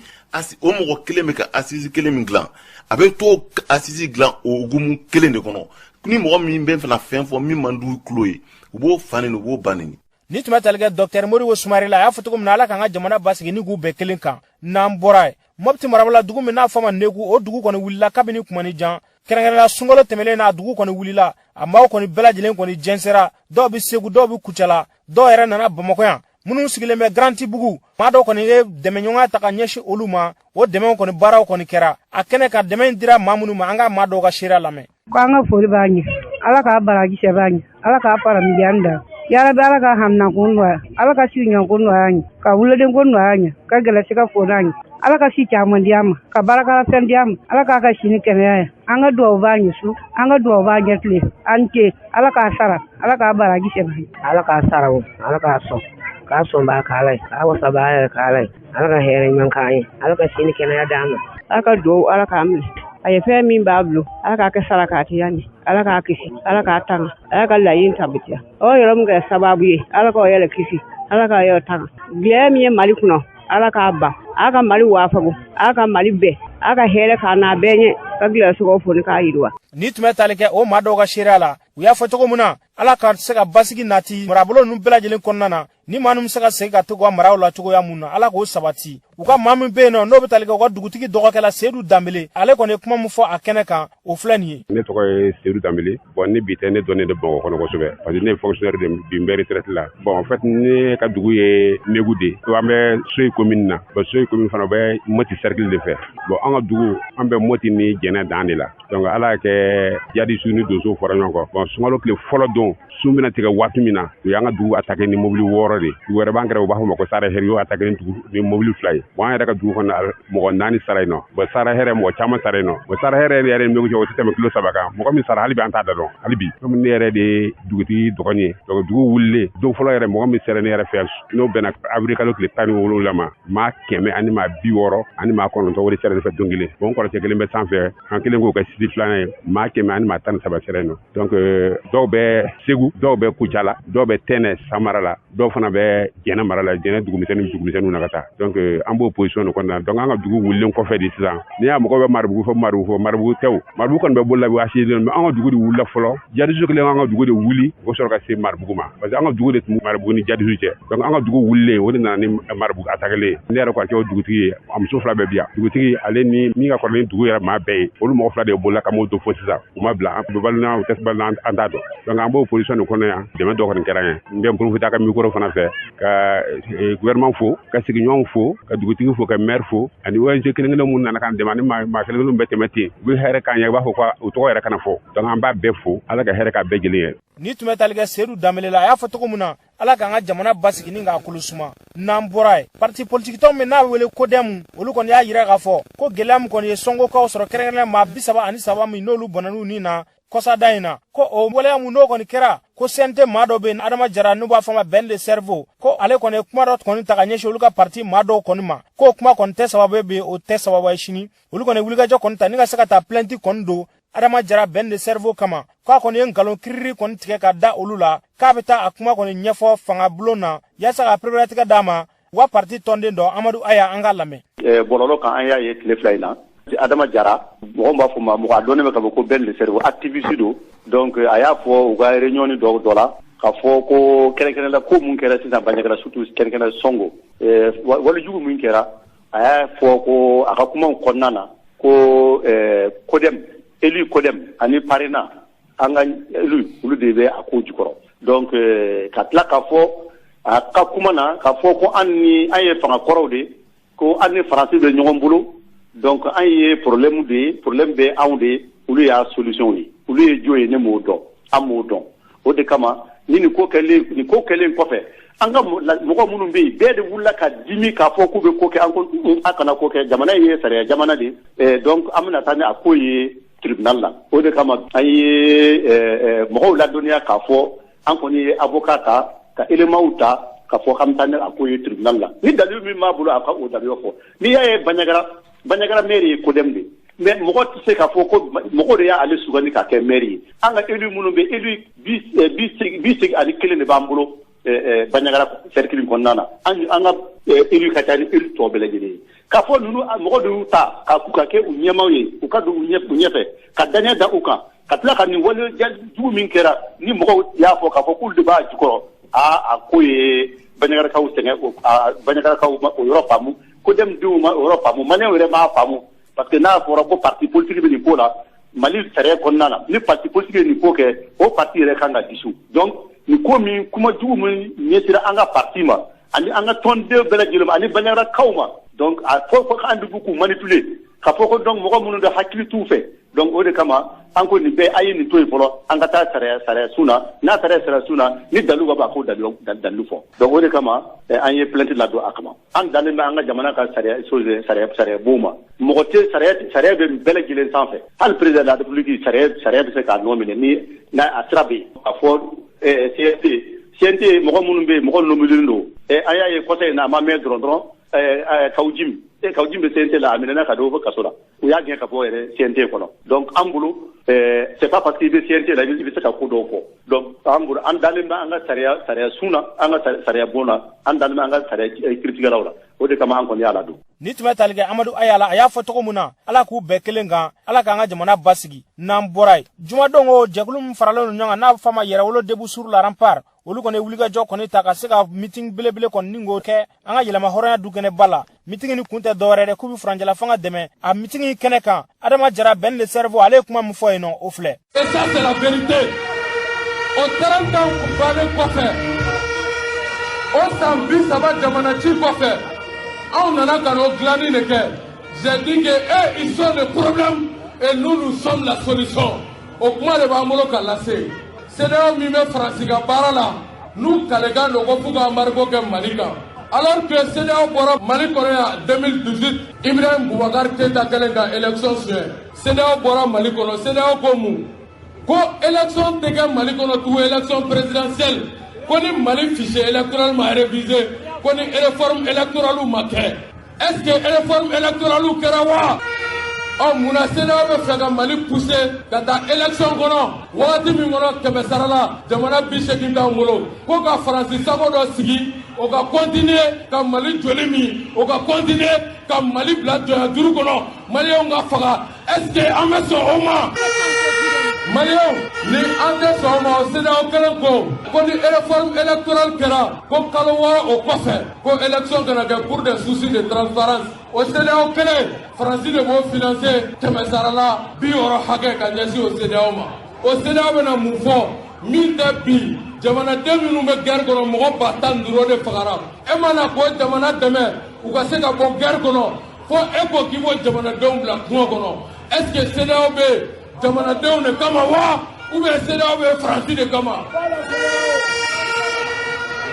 o mɔgɔ kelen bɛ ka assise kelen min dilan, a bɛ to assise dilan o hukumu kelen de kɔnɔ. Ni mɔgɔ min bɛ fana fɛn fɔ min man d'u tulo ye, u b'o fa neni, u b'o ba neni. Ni tun bɛ tali kɛ Dɔktɛr Modibo Sumare la, a y'a fɔ cogo min na, Ala k'an ka jamana basigi ni k'u bɛn kelen kan. N'an bɔra yen, Mɔpiti marabolo, dugu min n'a fɔ ma Negu, o dugu kɔni wulila kabini kumani jan. Kɛrɛnkɛrɛnla sunkalo tɛmɛnen na, dugu kɔni wulila, a maaw kɔni bɛɛ lajɛlen kɔni jɛnsɛra. Dɔw bɛ Segu, dɔw bɛ Kucala, dɔw yɛrɛ nana Bamakɔ yan. Minnu sigilen bɛ Garantibugu, maa dɔw kɔni ye dɛmɛɲɔgɔnya ta ka ɲɛsin olu ma. O dɛmɛw kɔni, baaraw kɔni kɛra a kɛnɛ ka dɛmɛ dira maa minnu ma, an ka maa dɔw ka seereya lamɛn. Ko an ka foli b'a ɲɛ, Ala k'a baraji sɛbɛn ɲɛ, Ala k'a fara miyan da yarabi, Ala ka haminako nɔgɔya, Ala ka sigiɲɔgɔnko nɔgɔya ɲɛ, ka wolodenko nɔgɔya ɲɛ, ka gɛlɛsɛgɛ fo n'a ɲɛ, Ala ka si caman di an ma, ka baarakɛla di an ma, Ala k'a ka sini kɛnɛya ye. An ka dugawu b'a ɲɛ su, an ka dugawu b'a ɲɛ tile, an ce, Ala k'a sara, Ala k'a baraji sɛbɛn. Ala k'a sara o, Ala k'a sɔn, k'a sɔn b'a k'ala ye, k'a wasa b'a yɛrɛ k'ala ye, Ala ka hɛrɛ ɲuman k'an ye, Ala ka sini kɛnɛya d'an ma. Ala ka dugawu, Ala k'a minɛ. A ye fɛn min b'a bolo, Ala k'a kɛ sarakatiya ye, Ala k'a kisi, Ala k'a tanga, Ala ka laɲini sabatiya. O yɔrɔ min kɛra sababu ye, Ala k'o yɛrɛ kisi, Ala k'a yɛrɛ tanga. Gɛlɛya min ye Mali kɔnɔ, Ala k'a ban, Ala ka Mali wafago, Ala ka Mali bɛɛ, Ala ka hɛrɛ k'a n'a bɛɛ ɲɛ, ka gɛlɛya fo k'a yiriwa. Ni tun bɛ tali kɛ o maa dɔw ka seereya la, u y'a fɔ cogo min na. Ala ka se ka basigi nati marabolo ninnu bɛɛ lajɛlen kɔnɔna na, ni maa ninnu bɛ se ka segin ka to ka maraw la cogoya mun na, Ala k'o sabati. U ka maa min bɛ yen nɔ, n'o bɛ tali kɛ u ka dugutigi dɔgɔkɛ la, Seyidu Danbele, ale kɔni ye kuma min fɔ a kɛnɛ kan, o filɛ nin ye. Ne tɔgɔ ye Seyidu Danbele. Bon, ne bi tɛ, ne dɔnnen de Bamakɔ kɔnɔ kosɛbɛ, parce que ne ye fonctionnaire de, bi n bɛ retraite la. Bon, en fait, ne ka dugu ye Megu de, an bɛ Soyi commune na. Bon, Soyi commune fana bɛ Moti cercle de fɛ. Bon, an ka dugu, an bɛ Moti ni Jɛnɛ dan de la. Donc Ala y'a kɛ, jihadistes ni donsow fɔra ɲɔgɔn kɔ. Bon, sunkalo tile fɔlɔ don, sun bɛna tigɛ waati min na, u y'an ka dugu attaqué ni mobili 6 de. Dugu wɛrɛ b'an kɛrɛfɛ, u b'a fɔ ma ko Sara Hɛrɛ, y'o attaqué ni dugu ni mobili 2 ye. Bon, an yɛrɛ ka dugu kɔnɔ, mɔgɔ 4 sara yen nɔ. Bon, Sara Hɛrɛ, mɔgɔ caman sara yen nɔ. Bon, Sara Hɛrɛ yɛrɛ ni Megu cɛ, o tɛ tɛmɛ kilo 3 kan. Mɔgɔ min sara, hali bi an t'a da dɔn hali bi, komi ne yɛrɛ de ye dugutigi dɔgɔnin ye. Donc dugu wulilen don fɔlɔ yɛrɛ, mɔgɔ min sera ne yɛrɛ fɛ, n'o bɛnna avril kalo tile 17 ma, maa 169, o de sera ne fɛ don kelen. Bon, n kɔrɔcɛ kelen bɛ sanfɛ, an kelen k'o kɛ siti filanan ye, maa 113 sera yen nɔ. Donc dɔw bɛ Segu, dɔw bɛ Kucala, dɔw bɛ Tɛnɛ Samara la, dɔw fana bɛ Jɛnɛ mara la, Jɛnɛ dugumisɛnnin dugumisɛnninw na ka taa. Donc an b'o position de kɔnɔna. Donc an ka dugu wulilen kɔfɛ de sisan, n'i y'a mɔgɔw bɛ Maribugu fɔ, Maribugu fɔ, Maribugu tɛ o, Maribugu kɔni bɛ bolo la waati, mais an ka dugu de wulila fɔlɔ. Jihadistes kelen an ka dugu de wuli, o sɔrɔ ka se Maribugu ma, parce que an ka dugu de tun bɛ Maribugu ni jihadistes cɛ. Donc an ka dugu wulilen, o de nana ni Maribugu attaquelen. Ne yɛrɛ kɔrɔkɛ o dugutigi ye, a muso 2 bɛ bi yan. Dugutigi ale ni min ka kɔrɔ ni dugu yɛrɛ maa bɛɛ ye, olu mɔgɔ 2 de bolola ka m'o don fo sisan u ma bila, an bɛ balo u tɛ balo, an t'a dɔn. Donc an b'o position de kɔnɔ yan. Dɛmɛ dɔ kɔni kɛra an ye. N bɛ n profiter a ka micro fana fɛ ka gouvernement fo, ka sigiɲɔgɔnw fo, ka dugutigi fo, ka maire fo, ani ONG kelen kelen mun nana k'an dɛmɛ, ani maa kelen kelen bɛ tɛmɛ ten, u bɛ hɛrɛ k'an ye, u b'a fɔ ko u tɔgɔ yɛrɛ kana fɔ. Donc an b'a bɛɛ fo, Ala ka hɛrɛ k'a bɛɛ jɛlen ye. Ni tun bɛ tali kɛ Seyidu Danbele la, a y'a fɔ cogo min na, Ala k'an ka jamana basigi ni k'a kolo suma. N'an bɔra yen, parti politique tɔn min n'a bɛ wele CODEM, olu kɔni y'a yira k'a fɔ ko gɛlɛya min kɔni ye Sɔngokaw sɔrɔ, kɛrɛnkɛrɛnnenya maa 33 min n'olu bɔnɛn'u ni na kɔsada in na, ko o waleya mun n'o kɔni kɛra, ko CNT maa dɔ bɛ yen, Adama Jara, n'u b'a fɔ ma Ben le Cerveau, ko ale kɔni ye kuma dɔ kɔni ta ka ɲɛsin olu ka parti maa dɔw kɔni ma, k'o kuma kɔni tɛ sababu ye bi, o tɛ sababu ye sini. Olu kɔni wulikajɔ kɔni ta ni ka se ka taa plainte kɔni don Adama Jara Ben le Cerveau kama, k'a kɔni ye nkalon kiriri kɔni tigɛ ka da olu la, k'a bɛ taa a kuma kɔni ɲɛfɔ fanga bulon na yaasa ka pereperelatigɛ d'a ma. U ka parti tɔnden dɔ, Amadu Aya, an k'a lamɛn. Bɔlɔlɔ kan, an y'a ye tile 2 in na, Adama Jara, mɔgɔ b'a fɔ ma, mɔgɔ a dɔnnen bɛ ka fɔ ko Ben le Cerveau, activiste don. Donc a y'a fɔ u ka réunion ni dɔw dɔ la k'a fɔ ko kɛrɛnkɛrɛn ko mun kɛra sisan Bandiagara, surtout kɛrɛnkɛrɛn Sɔngo, walejugu min kɛra, a y'a fɔ ko a ka kumaw kɔnɔna na ko CODEM, élu CODEM ani PARENA, an ka élu, olu de bɛ a ko jukɔrɔ. Donc ka tila k'a fɔ a ka kuma na k'a fɔ ko an ni an ye fanga kɔrɔw de, ko an ni Faransi bɛ ɲɔgɔn bolo. Donc an ye problème de ye, problème bɛ anw de ye, olu y'a solution ye. Olu ye jo ye, ne m'o dɔn, an m'o dɔn. O de kama ni nin ko kɛlen, nin ko kɛlen kɔfɛ, an ka mɔgɔ minnu bɛ yen, bɛɛ de wulila ka dimi k'a fɔ k'u bɛ ko kɛ. An ko a kana ko kɛ, jamana in ye sariya jamana de ye. Donc an bɛna taa ni a ko ye tribunal la. O de kama an ye mɔgɔw ladɔnniya k'a fɔ an kɔni ye avocat ta, ka éléments ta, k'a fɔ k'an bɛ taa ni a ko ye tribunal la. Ni dalilu min b'a bolo, a ka o dalilu fɔ. N'i y'a ye Bandiagara, Bandiagara maire ye CODEM de, mais mɔgɔ tɛ se k'a fɔ ko mɔgɔ de y'ale sugandi k'a kɛ maire ye. An ka élu minnu bɛ, élu 81 de b'an bolo Bandiagara cercle kɔnɔna na. An ka élu ka ca ni élu tɔ bɛɛ lajɛlen ye. K'a fɔ ninnu mɔgɔ de y'u ta ka kɛ u ɲɛmaaw ye, u ka don u ɲɛfɛ, ka danaya da u kan, ka tila ka nin wale jugu min kɛra, ni mɔgɔw y'a fɔ k'a fɔ k'olu de b'a jukɔrɔ, aa, a ko ye Bandiagarakaw sɛgɛn. Bandiagarakaw ma o yɔrɔ faamu, CODEM denw ma o yɔrɔ faamu, Maliyɛnw yɛrɛ m'a faamu, parce que n'a fɔra ko parti politique bɛ nin ko la, Mali sariya kɔnɔna na, ni parti politique ye nin ko kɛ, o parti yɛrɛ kan ka dissous. Donc nin ko min, kuma jugu min ɲɛsira an ka parti ma ani an ka tɔnden bɛɛ lajɛlen ma ani Bandiagarakaw ma, donc a fɔ ko an de b'u k'u manipuler, k'a fɔ ko donc mɔgɔ minnu de hakili t'u fɛ. Donc o de kama an ko nin bɛɛ, a ye nin to yen fɔlɔ, an ka taa sariya sun na. N'a taara sariya sun na, ni dalilu b'a ko dalilu fɔ. Donc o de kama an ye plainte ladon a kama. An dalen bɛ an ka jamana ka sariya sariya sariya bon ma. Mɔgɔ tɛ sariya, sariya bɛ bɛɛ lajɛlen sanfɛ. Hali président de la République, sariya bɛ se k'a nɔ minɛ ni n'a a sira bɛ yen. A fɔ CNT, CNT mɔgɔ minnu bɛ yen, mɔgɔ nommé don. An y'a ye kɔsa in na, a ma mɛn dɔrɔn. Kaou Djim Kaou Djim bɛ CNT la, a minɛna ka don kaso la, u y'a gɛn ka bɔ yɛrɛ CNT kɔnɔ. Donc an bolo, c'est pas parce que i bɛ CNT la i bɛ se ka ko dɔw fɔ. Donc an bolo, an dalen bɛ an ka sariya sun na, an ka sariya bon na, an dalen bɛ an ka sariya kiritigɛlaw la. O de kama an kɔni y'a ladon. Ni tun bɛ tali kɛ Amadu Aya la, a y'a fɔ cogo min na, Ala k'u bɛɛ kelen kan, Ala k'an ka jamana basigi. N'an bɔra yen, jumadon o jɛkulu min faralen don ɲɔgɔn kan, n'a bɛ f'a ma Yɛrɛwolo Debout sur la Rempart, olu kɔni ye wulikajɔ kɔni ta ka se ka meeting belebele kɔni ni k'o kɛ an ka yɛlɛma hɔrɔnya dukɛnɛba la. Meeting ni kun tɛ dɔwɛrɛ dɛ, k'u bɛ furancɛla fanga dɛmɛ. A meeting kɛnɛ kan, Adama Jara, Ben le Cerveau, ale ye kuma min fɔ yen nɔ, o filɛ. Et ça, c'est la vérité. O 30 ans bannen kɔfɛ, o san 30 jamana ci kɔfɛ, anw nana ka n'o dilanni de kɛ. J'ai dit que eux, ils sont le problème et nous, nous sommes la solution. O kuma de b'an bolo ka lase. CEDEAO min bɛ Faransi ka baara la, n'u kalekan don ko f'u ka embargo kɛ Mali kan. Alors que CEDEAO bɔra Mali kɔnɔ yan 2018, Ibrahim Boubacar Keïta kɛlen ka élection suɲɛ. CEDEAO bɔra Mali kɔnɔ, CEDEAO ko mun? Ko élection tɛ kɛ Mali kɔnɔ tugun, élection présidentielle. Ko ni Mali fichier électoral ma révisé, ko ni réforme électorale ma kɛ. Est-ce que réforme électorale kɛra wa? Ɔ, munna CEDEAO bɛ fɛ ka Mali pousser ka taa élection kɔnɔ wagati min kɔnɔ, 100 sara la, jamana 80 t'anw bolo, ko ka Faransi sago dɔ sigi, o ka continuer ka Mali joli min, o ka continuer ka Mali bila jɔnya juru kɔnɔ, Maliyɛnw ka faga? Est ce que an bɛ sɔn o ma? Maliyɛnw, ni an tɛ sɔn o ma. O CEDEAO kelen ko ko ni réforme électorale kɛra, ko kalo 6 o kɔfɛ, ko élection kana kɛ pour des soucis de transparence. O CEDEAO kelen, Faransi de b'o financer 100 sara la 60 hakɛ ka ɲɛsin o CEDEAO ma. O CEDEAO bɛna mun fɔ min tɛ bi jamanaden minnu bɛ guerre kɔnɔ, mɔgɔ 15 000 de fagara, e ma na k'o jamana dɛmɛ u ka se ka bɔ guerre kɔnɔ, fo e ko k'i b'o jamanadenw bila kungo kɔnɔ? Est ce que CEDEAO bɛ yen jamanadenw de kama wa, ou bien CEDEAO bɛ Faransi de kama?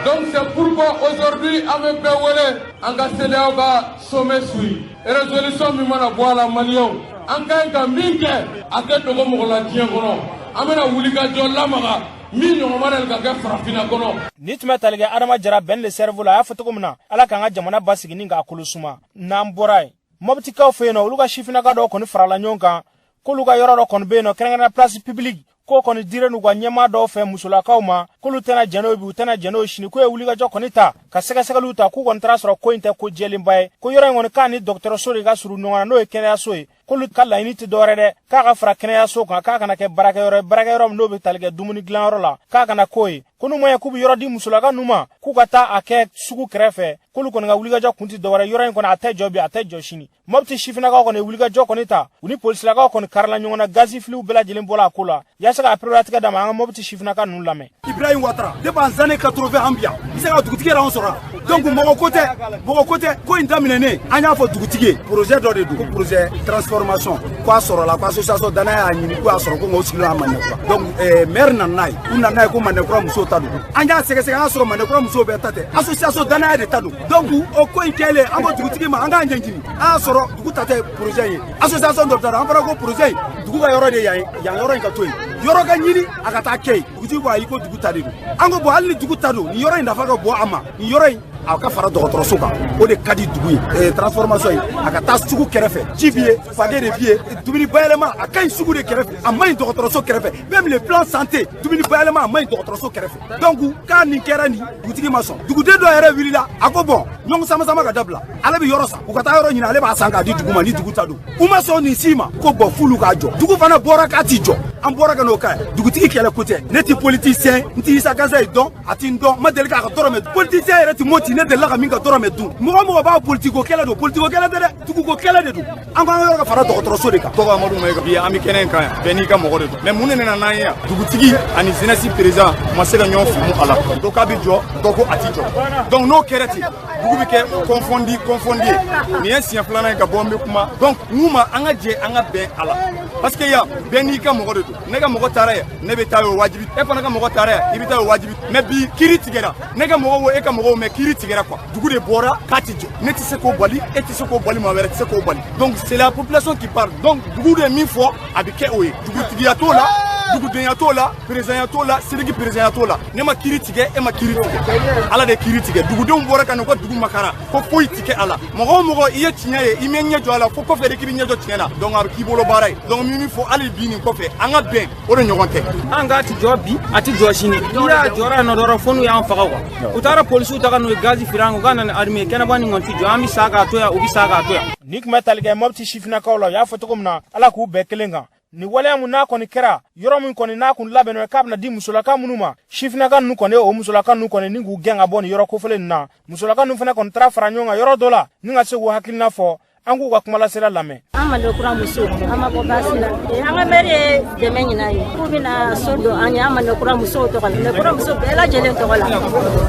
Donc c'est pourquoi aujourd'hui an bɛ bɛɛ wele an ka CEDEAO ka sommet suit. Résolution min mana bɔ a la, Maliyɛnw, an ka ɲi ka min kɛ, a tɛ dogo mɔgɔ la diɲɛ kɔnɔ. An bɛna wulikajɔ lamaga min ɲɔgɔn ma deli ka kɛ farafinna kɔnɔ. Ni tun bɛ tali kɛ Adama Jara, Ben le Cerveau la, a y'a fɔ cogo min na, Ala k'an ka jamana basigi ni k'a kolo suma. N'an bɔra yen, Mɔbitikaw fɛ yen nɔ, olu ka sifinnaka dɔw kɔni farala ɲɔgɔn kan k'olu ka yɔrɔ dɔ kɔni bɛ yen nɔ, kɛrɛnkɛrɛnnenya place publique, k'o kɔni diren n'u ka ɲɛmaa dɔw fɛ musolakaw ma, k'olu tɛna jɛn n'o bi, u tɛna jɛn n'o sini. K'o ye wulikajɔ kɔni ta ka sɛgɛsɛgɛliw ta, k'u kɔni taara sɔrɔ ko in tɛ ko jɛlenba ye, ko yɔrɔ in kɔni k'a ni dɔgɔtɔrɔso de ka surun ɲɔgɔn na, n'o ye kɛnɛyaso ye. K'olu ka laɲini tɛ dɔwɛrɛ dɛ, k'a ka fara kɛnɛyaso kan, k'a kana kɛ baarakɛyɔrɔ ye, baarakɛyɔrɔ min n'o bɛ tali kɛ dumuni dilanyɔrɔ la, k'a kana k'o ye. Ko n'u ma ɲɛ k'u bɛ yɔrɔ di musolaka ninnu ma, k'u ka taa a kɛ sugu kɛrɛfɛ. K'olu kɔni ka wulikajɔ kun tɛ dɔwɛrɛ, yɔrɔ in kɔni a tɛ jɔ bi, a tɛ jɔ sini. Mɔpiti sifinnakaw kɔni ye wulikajɔ kɔni ta, u ni polisilakaw kɔni karila ɲɔgɔn na, gazi filiw bɛɛ lajɛlen bɔla a ko la. Yaasa k'a pereperelatigɛ d'a ma, an ka Mɔpiti sifinnaka ninnu lamɛn. Ibrahim Ouattara, depuis en années 80 an bi yan, i se ka dugutigi yɛrɛ anw sɔrɔ yan. Donc mɔgɔ ko tɛ, mɔgɔ ko tɛ. Ko in daminɛnen, an y'a fɔ dugutigi ye, projet dɔ de don, ko projet transformation, ko a sɔrɔla, ko association danaya y'a ɲini, ko a sɔrɔ, ko nka o sigilen a Mandekura. Donc maire nana n'a ye, u nana n'a ye ko Mandekura musow ta don. An y'a sɛgɛsɛgɛ, an y'a sɔrɔ Mandekura musow bɛɛ ta tɛ, association danaya de ta don. Donc o ko in kɛlen, an ko dugutigi ma an k'a ɲɛɲini, an y'a sɔrɔ dugu ta tɛ projet ye, association dɔ ta don. An fana ko projet in, dugu ka yɔrɔ de yan ye, yan yɔrɔ in ka to yen, yɔrɔ ka ɲini a ka taa kɛ yen. Dugutigi ko ayi, ko dugu ta de don. An ko bon, hali ni dugu ta don, nin yɔrɔ in nafa ka bɔ a ma, nin yɔrɔ in a ka fara dɔgɔtɔrɔso kan, o de ka di dugu ye. Transformation ye, a ka taa sugu kɛrɛfɛ, ji bi ye, fage de bi ye, dumuni bayɛlɛma a ka ɲi sugu de kɛrɛfɛ, a ma ɲi dɔgɔtɔrɔso kɛrɛfɛ. Même le plan santé, dumuni bayɛlɛma a ma ɲi dɔgɔtɔrɔso kɛrɛfɛ. Donc k'a nin kɛra nin, dugutigi ma sɔn. Duguden dɔ yɛrɛ wulila, a ko bon, ɲɔgɔn sama sama ka dabila, ale bɛ yɔrɔ san, u ka taa yɔrɔ ɲini, ale b'a san k'a di dugu ma ni dugu ta don. U ma sɔn nin si ma, ko bon, f'olu k'a jɔ. Dugu fana bɔra k'a ti jɔ. An bɔra ka n'o kɛ dugutigi kɛlɛ ko tɛ. Ne ti politicien, n ti Isa Gansa ye dɔn, a ti n dɔn, n ma deli k'a ka dɔrɔmɛ. Politicien yɛrɛ ti Moti, ne delila ka min ka dɔrɔmɛ dun. Mɔgɔ mɔgɔ b'a politiko kɛlɛ don, politiko kɛlɛ tɛ dɛ, duguko kɛlɛ de don. An ko an ka yɔrɔ ka fara dɔgɔtɔrɔso de kan. Tɔgɔ Amadu Mayiga. Bi an bɛ kɛnɛ in kan yan, bɛɛ n'i ka mɔgɔ de don. Mais mun de nana n'an ye yan? Dugutigi ani jeunesse président ma se ka ɲɔgɔn faamu a la. Dɔ k'a bɛ jɔ, dɔ ko a ti jɔ. Donc n'o kɛra ten, dugu bɛ kɛ confondu ye. Nin ye siɲɛ filanan ye ka bɔ n bɛ kuma. Donc n k'u ma an ka jɛ, an ka bɛn a la, parce que yan bɛɛ n'i ka mɔgɔ de don. Ne ka mɔgɔ taara yan, ne bɛ taa yen, o wajibi. E fana ka mɔgɔ taara yan, i bɛ taa yen, o wajibi. Mais bi kiiri tigɛra, ne ka mɔgɔw wo, e ka mɔgɔw, mais kiiri tigɛra quoi. Dugu de bɔra k'a ti jɔ. Ne tɛ se k'o bali, e tɛ se k'o bali, maa wɛrɛ tɛ se k'o bali. Donc c'est la population qui parle. Donc dugu de ye min fɔ, a bɛ kɛ o ye. Dugutigiya t'o la. Dugudenya t'o la, perezanya t'o la, seliki perezanya t'o la. Ne ma kiiri tigɛ, e ma kiiri tigɛ, Ala de kiiri tigɛ. Dugudenw bɔra ka na u ka dugu makara ko foyi ti kɛ a la. Mɔgɔ o mɔgɔ i ye tiɲɛ ye, i m'i ɲɛ jɔ a la, fo kɔfɛ de k'i bɛ ɲɛ jɔ tiɲɛ na. Donc a bɛ k'i bolo baara ye. Donc n bɛ min fɔ hali bi nin kɔfɛ, an ka bɛn, o de ɲɔgɔn tɛ. An k'a ti jɔ bi, a ti jɔ sini. N'i y'a jɔra yen nɔ dɔrɔn, fo n'u y'an faga quoi. U taara polisiw ta ka n'u ye gazi fili an kun, u ka na ni armée ye. Kɛnɛba nin kɔni ti jɔ, an bɛ sa k'a to yan, u bɛ sa k'a to yan. Ni tun bɛ tali kɛ Mɔpti sifinnakaw la, u y'a fɔ cogo min na, Ala k'u bɛɛ kelen kan. Nin waleya mun n'a kɔni kɛra yɔrɔ min kɔni n'a kun labɛnnen k'a bɛna di musolaka minnu ma, sifinnaka ninnu kɔni o musolaka ninnu kɔni ni k'u gɛn ka bɔ nin yɔrɔ kofɔlen ninnu na. Musolaka ninnu fana kɔni taara fara ɲɔgɔn kan yɔrɔ dɔ la ni ka se k'u hakilina fɔ. An k'u ka kumalasela lamɛn. An Mande kura muso, an ma bɔ baasi la. An ka mɛri ye dɛmɛ ɲini an ye k'u bɛna so don an ye, an Mande kura musow tɔgɔ la, Mande kura muso bɛɛ lajɛlen tɔgɔ la,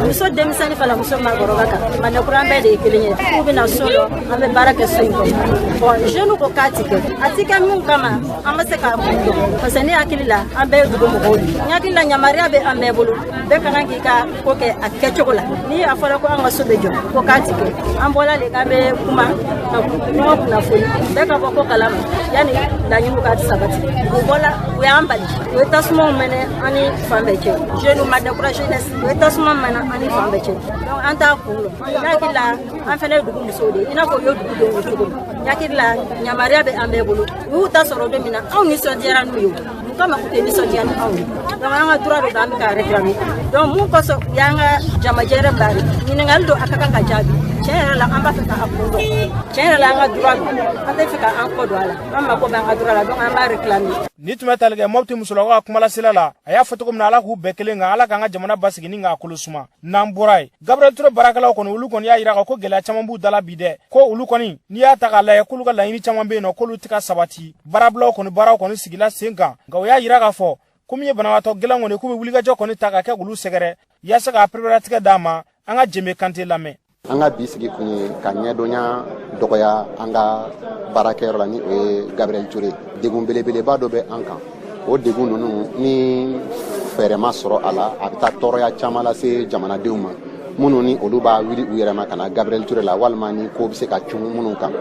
muso denmisɛnnin fana, muso maakɔrɔba kan, Mande kura an bɛɛ de ye kelen ye. K'u bɛna so dɔ, an bɛ baara kɛ so in kɔnɔ. Bon, jeunes ko k'a ti kɛ, a ti kɛ min kama, an ma se k'a kun dɔn, parce que ne hakili la, an bɛɛ ye dugu mɔgɔw de ye. N hakili la, yamaruya bɛ an bɛɛ bolo, bɛɛ ka kan k'i ka ko kɛ a kɛcogo la. Ni a fɔra ko an ka so bɛ jɔ, ko k'a ti kɛ, an bɔla de k'an bɛ kuma ka ɲɔgɔn kunnafoni, bɛɛ ka bɔ ko kalama yanni laɲiniw ka sabati. U bɔla, u y'an bali, u ye tasumaw mɛnɛ an ni fan bɛɛ cɛ. Jeunes, Mande kura jeunesse, u ye tasuma mɛnɛ an ni fan bɛɛ cɛ. Donc an t'a kun dɔn. N hakili la, an fana ye dugu musow de ye, i n'a fɔ u ye dugudenw ye cogo min. N hakili la, yamaruya bɛ an bɛɛ bolo. U y'u ta sɔrɔ don min na, anw nisɔndiyara n'u ye. Mun kama u tɛ nisɔndiya ni anw ye? Donc an ka droit don, an bɛ k'a réclamer. Donc mun kosɔn u y'an ka jamajɛ yɛrɛ bari? Ɲininkali don, a ka kan ka jaabi. Tiɲɛ yɛrɛ la, an b'a fɛ k'a kun dɔn. Tiɲɛ yɛrɛ la, an ka droit don, an tɛ fɛ k'an kɔ don a la, an mako b'an ka droit la, donc an b'a réclamer. Ni tun bɛ tali kɛ Mɔpti musolakaw ka kumalasela la, a y'a fɔ cogo min na, Ala k'u bɛɛ kelen kan, Ala k'an ka jamana basigi ni k'a kolo suma. N'an bɔra yen, Gabriel Ture baarakɛlaw kɔni, olu kɔni y'a yira ko gɛlɛya caman b'u da la bi dɛ, ko olu kɔni, n'i y'a ta k'a lajɛ, k'olu ka laɲini caman bɛ yen nɔ, k'olu tɛ ka sabati. Baarabilaw kɔni, baaraw kɔni sigila sen kan, nka u y'a yira k'a fɔ ko min ye banabaatɔ gɛlɛn kɔni, k'u bɛ wulikajɔ kɔni ta ka kɛ k'olu sɛgɛrɛ yaasa k'a pereperelatigɛ d'a ma. An ka Jɛnbe Kante lamɛn. An ka bi sigi kun ye ka ɲɛdɔnya dɔgɔya an ka baarakɛyɔrɔ la, ni o ye Gabriel Touré. Degun belebeleba dɔ bɛ an kan. O degun ninnu, ni fɛɛrɛ ma sɔrɔ a la, a bɛ taa tɔɔrɔya caman lase jamanadenw ma, minnu ni olu b'a wuli u yɛrɛ ma ka na Gabriel Touré la, walima ni ko bɛ se ka cun minnu kan.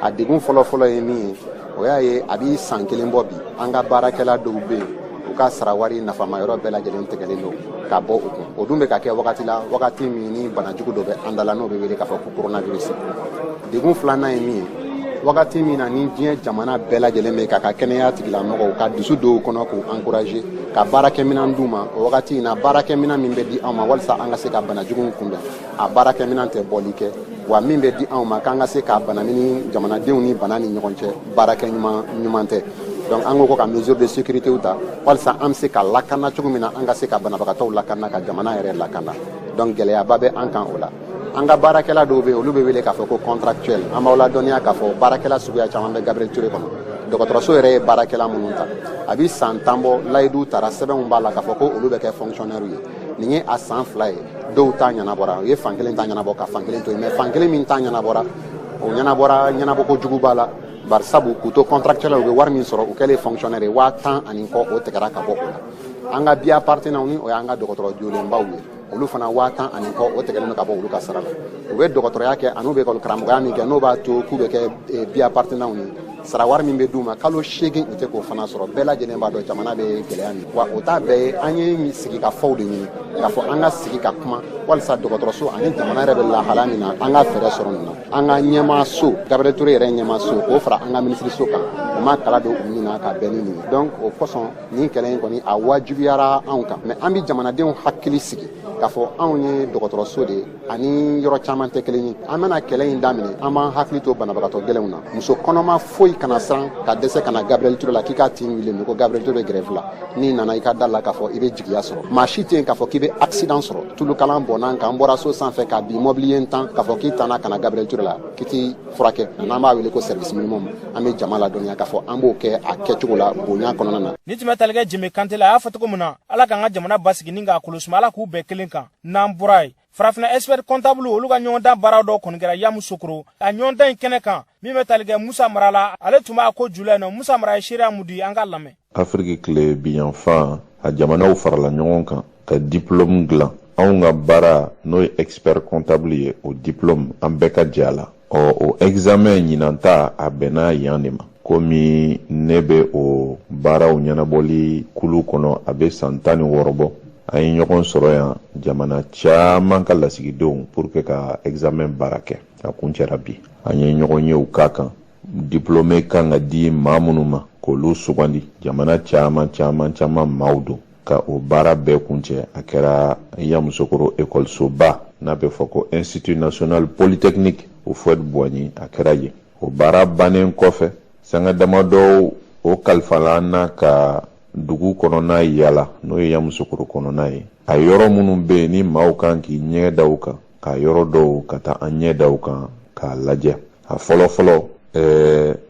A degun fɔlɔ-fɔlɔ ye min ye, o y'a ye a bɛ san kelen bɔ bi, an ka baarakɛla dɔw bɛ yen, u ka sara wari nafama yɔrɔ bɛɛ lajɛlen tigɛlen don ka bɔ u kun. O dun bɛ ka kɛ wagati la, wagati min ni banajugu dɔ bɛ an da la, n'o bɛ wele k'a fɔ ko coronavirus. Degun filanan ye min ye, wagati min na ni diɲɛ jamana bɛɛ lajɛlen bɛ k'a ka kɛnɛya tigilamɔgɔw ka dusu dɔw kɔnɔ k'u encourager ka baarakɛminɛn d'u ma, o wagati in na, baarakɛminɛn min bɛ di anw ma walasa an ka se ka banajugu kunbɛn, a baarakɛminɛn tɛ bɔli kɛ. Wa min bɛ di anw ma k'an ka se ka bana ni jamanadenw ni bana ni ɲɔgɔn cɛ, baarakɛ ɲuman ɲuman tɛ. Donc an ko ka mesure de sécurité ta walasa an bɛ se ka lakana cogo min na, an ka se ka banabagatɔw lakana, ka jamana yɛrɛ lakana. Donc gɛlɛyaba bɛ an kan o la. An ka baarakɛla dɔw bɛ yen, olu bɛ wele k'a fɔ ko contractuel. An b'aw ladɔnniya k'a fɔ baarakɛla suguya caman bɛ Gabriel Touré kɔnɔ. Dɔgɔtɔrɔso yɛrɛ ye baarakɛla minnu ta, a bɛ san 10 bɔ, layidu tara, sɛbɛnw b'a la k'a fɔ ko olu bɛ kɛ fonctionnaire ye. Nin ye a san 2 ye, dɔw ta ɲɛnabɔra, u ye fan kelen ta ɲɛnabɔ ka fan kelen to yen. Mais fan kelen min ta ɲɛnabɔra, o ɲɛnabɔra ɲɛnabɔko jugu b'a la, bari sabu k'u to contractuel, u bɛ wari min sɔrɔ, u kɛlen fonctionnaire ye, 10 000 ani kɔ, o tigɛra ka bɔ o la. An ka bi appartenants, ni o y'an ka dɔgɔtɔrɔ jolenbaw ye, olu fana 10 000 ani kɔ, o tigɛlen don ka bɔ olu ka sara la. U bɛ dɔgɔtɔrɔya kɛ ani u bɛ ekɔli karamɔgɔya min kɛ, n'o b'a to k'u bɛ kɛ bi appartenants ye, sara wari min bɛ d'u ma kalo 8, u tɛ k'o fana sɔrɔ. Bɛɛ lajɛlen b'a dɔn jamana bɛ gɛlɛya min wa. O t'a bɛɛ ye, an ye sigi ka fɔw de ɲini k'a fɔ an ka sigi ka kuma walasa dɔgɔtɔrɔso ani jamana yɛrɛ bɛ lahala min na, an ka fɛɛrɛ sɔrɔ nin na. An ka ɲɛmaaso, Gabriel Touré yɛrɛ ɲɛmaaso, k'o fara an ka minisiriso kan, o ma kala don u ɲin na ka bɛn ni nin ye. Donc o kosɔn, nin kɛlɛ in kɔni, a wajibiyara anw kan. Mais an bɛ jamanadenw hakili sigi k'a fɔ anw ye dɔgɔtɔrɔso de ye ani yɔrɔ caman tɛ kelen ye. An bɛna kɛlɛ in daminɛ, an b'an hakili to banabagatɔ gɛlɛnw na. Muso kɔnɔma foyi kana siran ka dɛsɛ ka na Gabriel Touré la k'i k'a tin wuli ko Gabriel Touré bɛ grève la. N'i nana, i ka da la k'a fɔ i bɛ jigiya sɔrɔ. Maa si tɛ yen k'a fɔ k'i bɛ accident sɔrɔ, tulukalan bɔnna kan, n bɔra so sanfɛ ka bin, mɔbili ye n tan, k'a fɔ k'i tanna ka na Gabriel Touré la k'i t'i furakɛ. N'an b'a wele ko service minimum, an bɛ jama ladɔnniya k'a fɔ an b'o kɛ a kɛcogo la, bonya kɔnɔna na. Ni tun bɛ tali kɛ Jɛnbe Kante la, a y'a fɔ cogo min na, Ala k'an ka jamana basigi ni k'a kolo suma, Ala k'u bɛɛ kelen kan. N'an bɔra yen, Farafinna expert comptable, olu ka ɲɔgɔndan baara dɔw kɔni kɛra Yamusokoro. A ɲɔgɔndan in kɛnɛ kan, min bɛ tali kɛ Musa Mara la, ale tun b'a ko jula yen nɔ. Musa Mara ye seereya mun di? An k'a lamɛn. Afiriki tile binyanfan a jamanaw farala ɲɔgɔn kan ka diplôme dilan. Anw ka baara, n'o ye expert comptable ye, o diplôme, an bɛɛ ka jɛ a la. Ɔ, o examen ɲinan ta, a bɛnna yan de ma. Komi ne bɛ o baaraw ɲɛnabɔli kulu kɔnɔ, a bɛ san 16 bɔ. An ye ɲɔgɔn sɔrɔ yan, jamana caman ka lasigidenw, pour que ka examen baara kɛ. A kuncɛra bi. An ye ɲɔgɔn yew k'a kan. Diplôme kan ka di maa minnu ma, k'olu sugandi, jamana caman caman caman maaw don. Ka o baara bɛɛ kuncɛ, a kɛra Yamusokoro ekɔlisoba n'a bɛ fɔ ko Institut national polytechnique Houphouët Boigny, a kɛra yen. O baara bannen kɔfɛ, sanga damadɔw o kalifala an na ka dugu kɔnɔna yala, n'o ye Yamusokoro kɔnɔna ye. A yɔrɔ minnu bɛ yen ni maaw kan k'i ɲɛ da u kan, ka yɔrɔ dɔw ka taa an ɲɛ da u kan k'a lajɛ. A fɔlɔ fɔlɔ,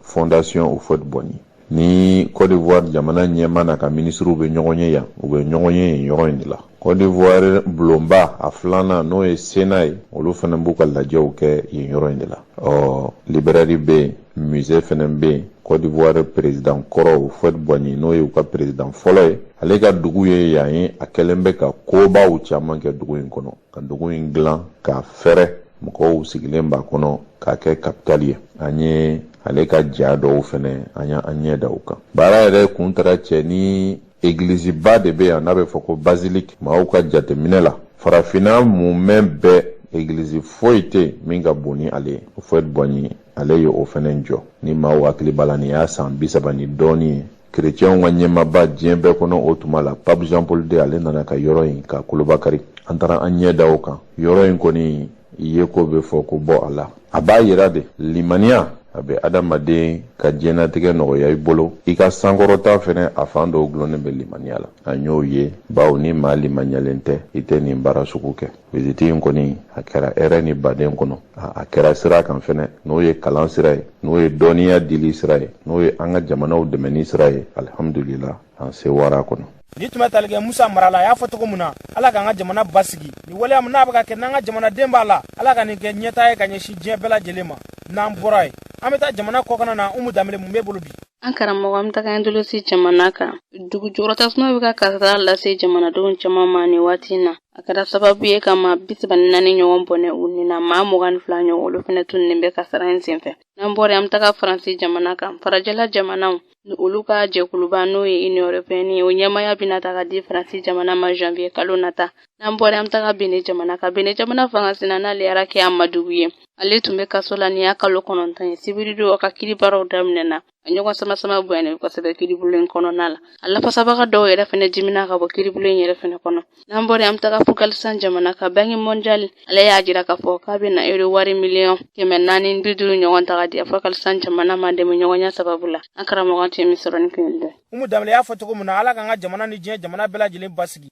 Fondation Houphouët Boigny ni Côte d'Ivoire jamana ɲɛmaa n'a ka minisiriw bɛ ɲɔgɔn ye yan, u bɛ ɲɔgɔn ye yen yɔrɔ in de la. Côte d'Ivoire bulonba a filanan, n'o ye Sénat ye, olu fana b'u ka lajɛw kɛ yen yɔrɔ in de la. Ɔ librairie bɛ yen, musée fana bɛ yen. Côte d'Ivoire président kɔrɔ Houphouët Boigny, n'o ye u ka président fɔlɔ ye, ale ka dugu ye yan ye. A kɛlen bɛ ka kobaw caman kɛ dugu in kɔnɔ, ka dugu in dilan k'a fɛrɛ, mɔgɔw sigilen b'a kɔnɔ, k'a kɛ capitale ye. An ye ale ka ja dɔw fɛnɛ, an y'an ɲɛ da o kan. Baara yɛrɛ kun taara cɛ ni egiliziba de bɛ yan n'a bɛ fɔ ko basilique. Maaw ka jateminɛ la, farafinna mumɛ bɛɛ, egilizi foyi tɛ min ka bon ni ale ye. Houphouët Boigny, ale ye o fɛnɛ jɔ. Ni maaw hakili b'a la, nin y'a san 30 ni dɔɔnin ye. Kerecɛnw ka ɲɛmaba diɲɛ bɛɛ kɔnɔ o tuma la, Pape Jean Paul II, ale nana ka yɔrɔ in ka kolobakari. An taara an ɲɛ da o kan. Yɔrɔ in kɔni ye ko bɛ fɔ ko bɔ a la, a b'a yira de limaniya a bɛ adamaden ka diɲɛnatigɛ nɔgɔya i bolo, i ka sankɔrɔta fɛnɛ, a fan dɔw gulonnen bɛ limaniya la. An y'o ye, bawo ni maa limaniyalen tɛ, i tɛ nin baara sugu kɛ. Visite in kɔni, a kɛra hɛrɛ ni baden kɔnɔ. A kɛra sira kan fɛnɛ, n'o ye kalan sira ye, n'o ye dɔnniya dili sira ye, n'o ye an ka jamanaw dɛmɛni sira ye. Alihamudulila, an sewara kɔnɔ. Ni tun bɛ tali kɛ Musa Mara la, a y'a fɔ cogo min na, Ala k'an ka jamana basigi. Ni waleya min n'a bɛ ka kɛ n'an ka jamanaden b'a la, Ala ka nin kɛ ɲɛtaa ye ka ɲɛsin diɲɛ bɛɛ lajɛlen ma. N'an bɔra yen, an bɛ taa jamana kɔkana na. Umu Danbele, mun b'e bolo bi? An karamɔgɔ, an bɛ taga Indonésie jamana kan. Dugu jukɔrɔ tasuma bɛ ka kasara lase jamanadenw caman ma nin waati in na. A kɛra sababu ye ka maa 34 ɲɔgɔn bɔnɛ u ni na, maa 22 ɲɔgɔn, olu fana tununnen bɛ kasara in senfɛ. N'an bɔra yen, an bɛ taga Faransi jamana kan. Farajɛla jamanaw ni olu ka jɛkuluba, n'o ye Union européenne ye, o ɲɛmaya bɛna ta ka di Faransi jamana ma janvier kalo nata. N'an bɔra yen, an bɛ taga Benin jamana kan. Benin jamana fanga sina, n'ale yɛrɛ kɛ Amadugu ye, ale tun bɛ kaso la nin y'a kalo 9 ye. Sibiridon, a ka kiri baaraw daminɛna. A ɲɔgɔn sama sama bonyana kosɛbɛ kiribulon in kɔnɔna la. A lafasabaga dɔw yɛrɛ fɛnɛ dimina ka bɔ kiribulon in yɛrɛ fɛnɛ kɔnɔ. N'an bɔra yen, an bɛ taga Afganistan jamana kan. Banque mondiale, ale y'a jira k'a fɔ k'a bɛna euro wari miliyɔn 450 ɲɔgɔn ta ka di Afganistan jamana ma dɛmɛ ɲɔgɔnya sababu la. An karamɔgɔ, tɛ min sɔrɔ ni kun dɛ. Umu Danbele y'a fɔ cogo min na, Ala k'an ka jamana ni diɲɛ jamana bɛɛ lajɛlen basigi.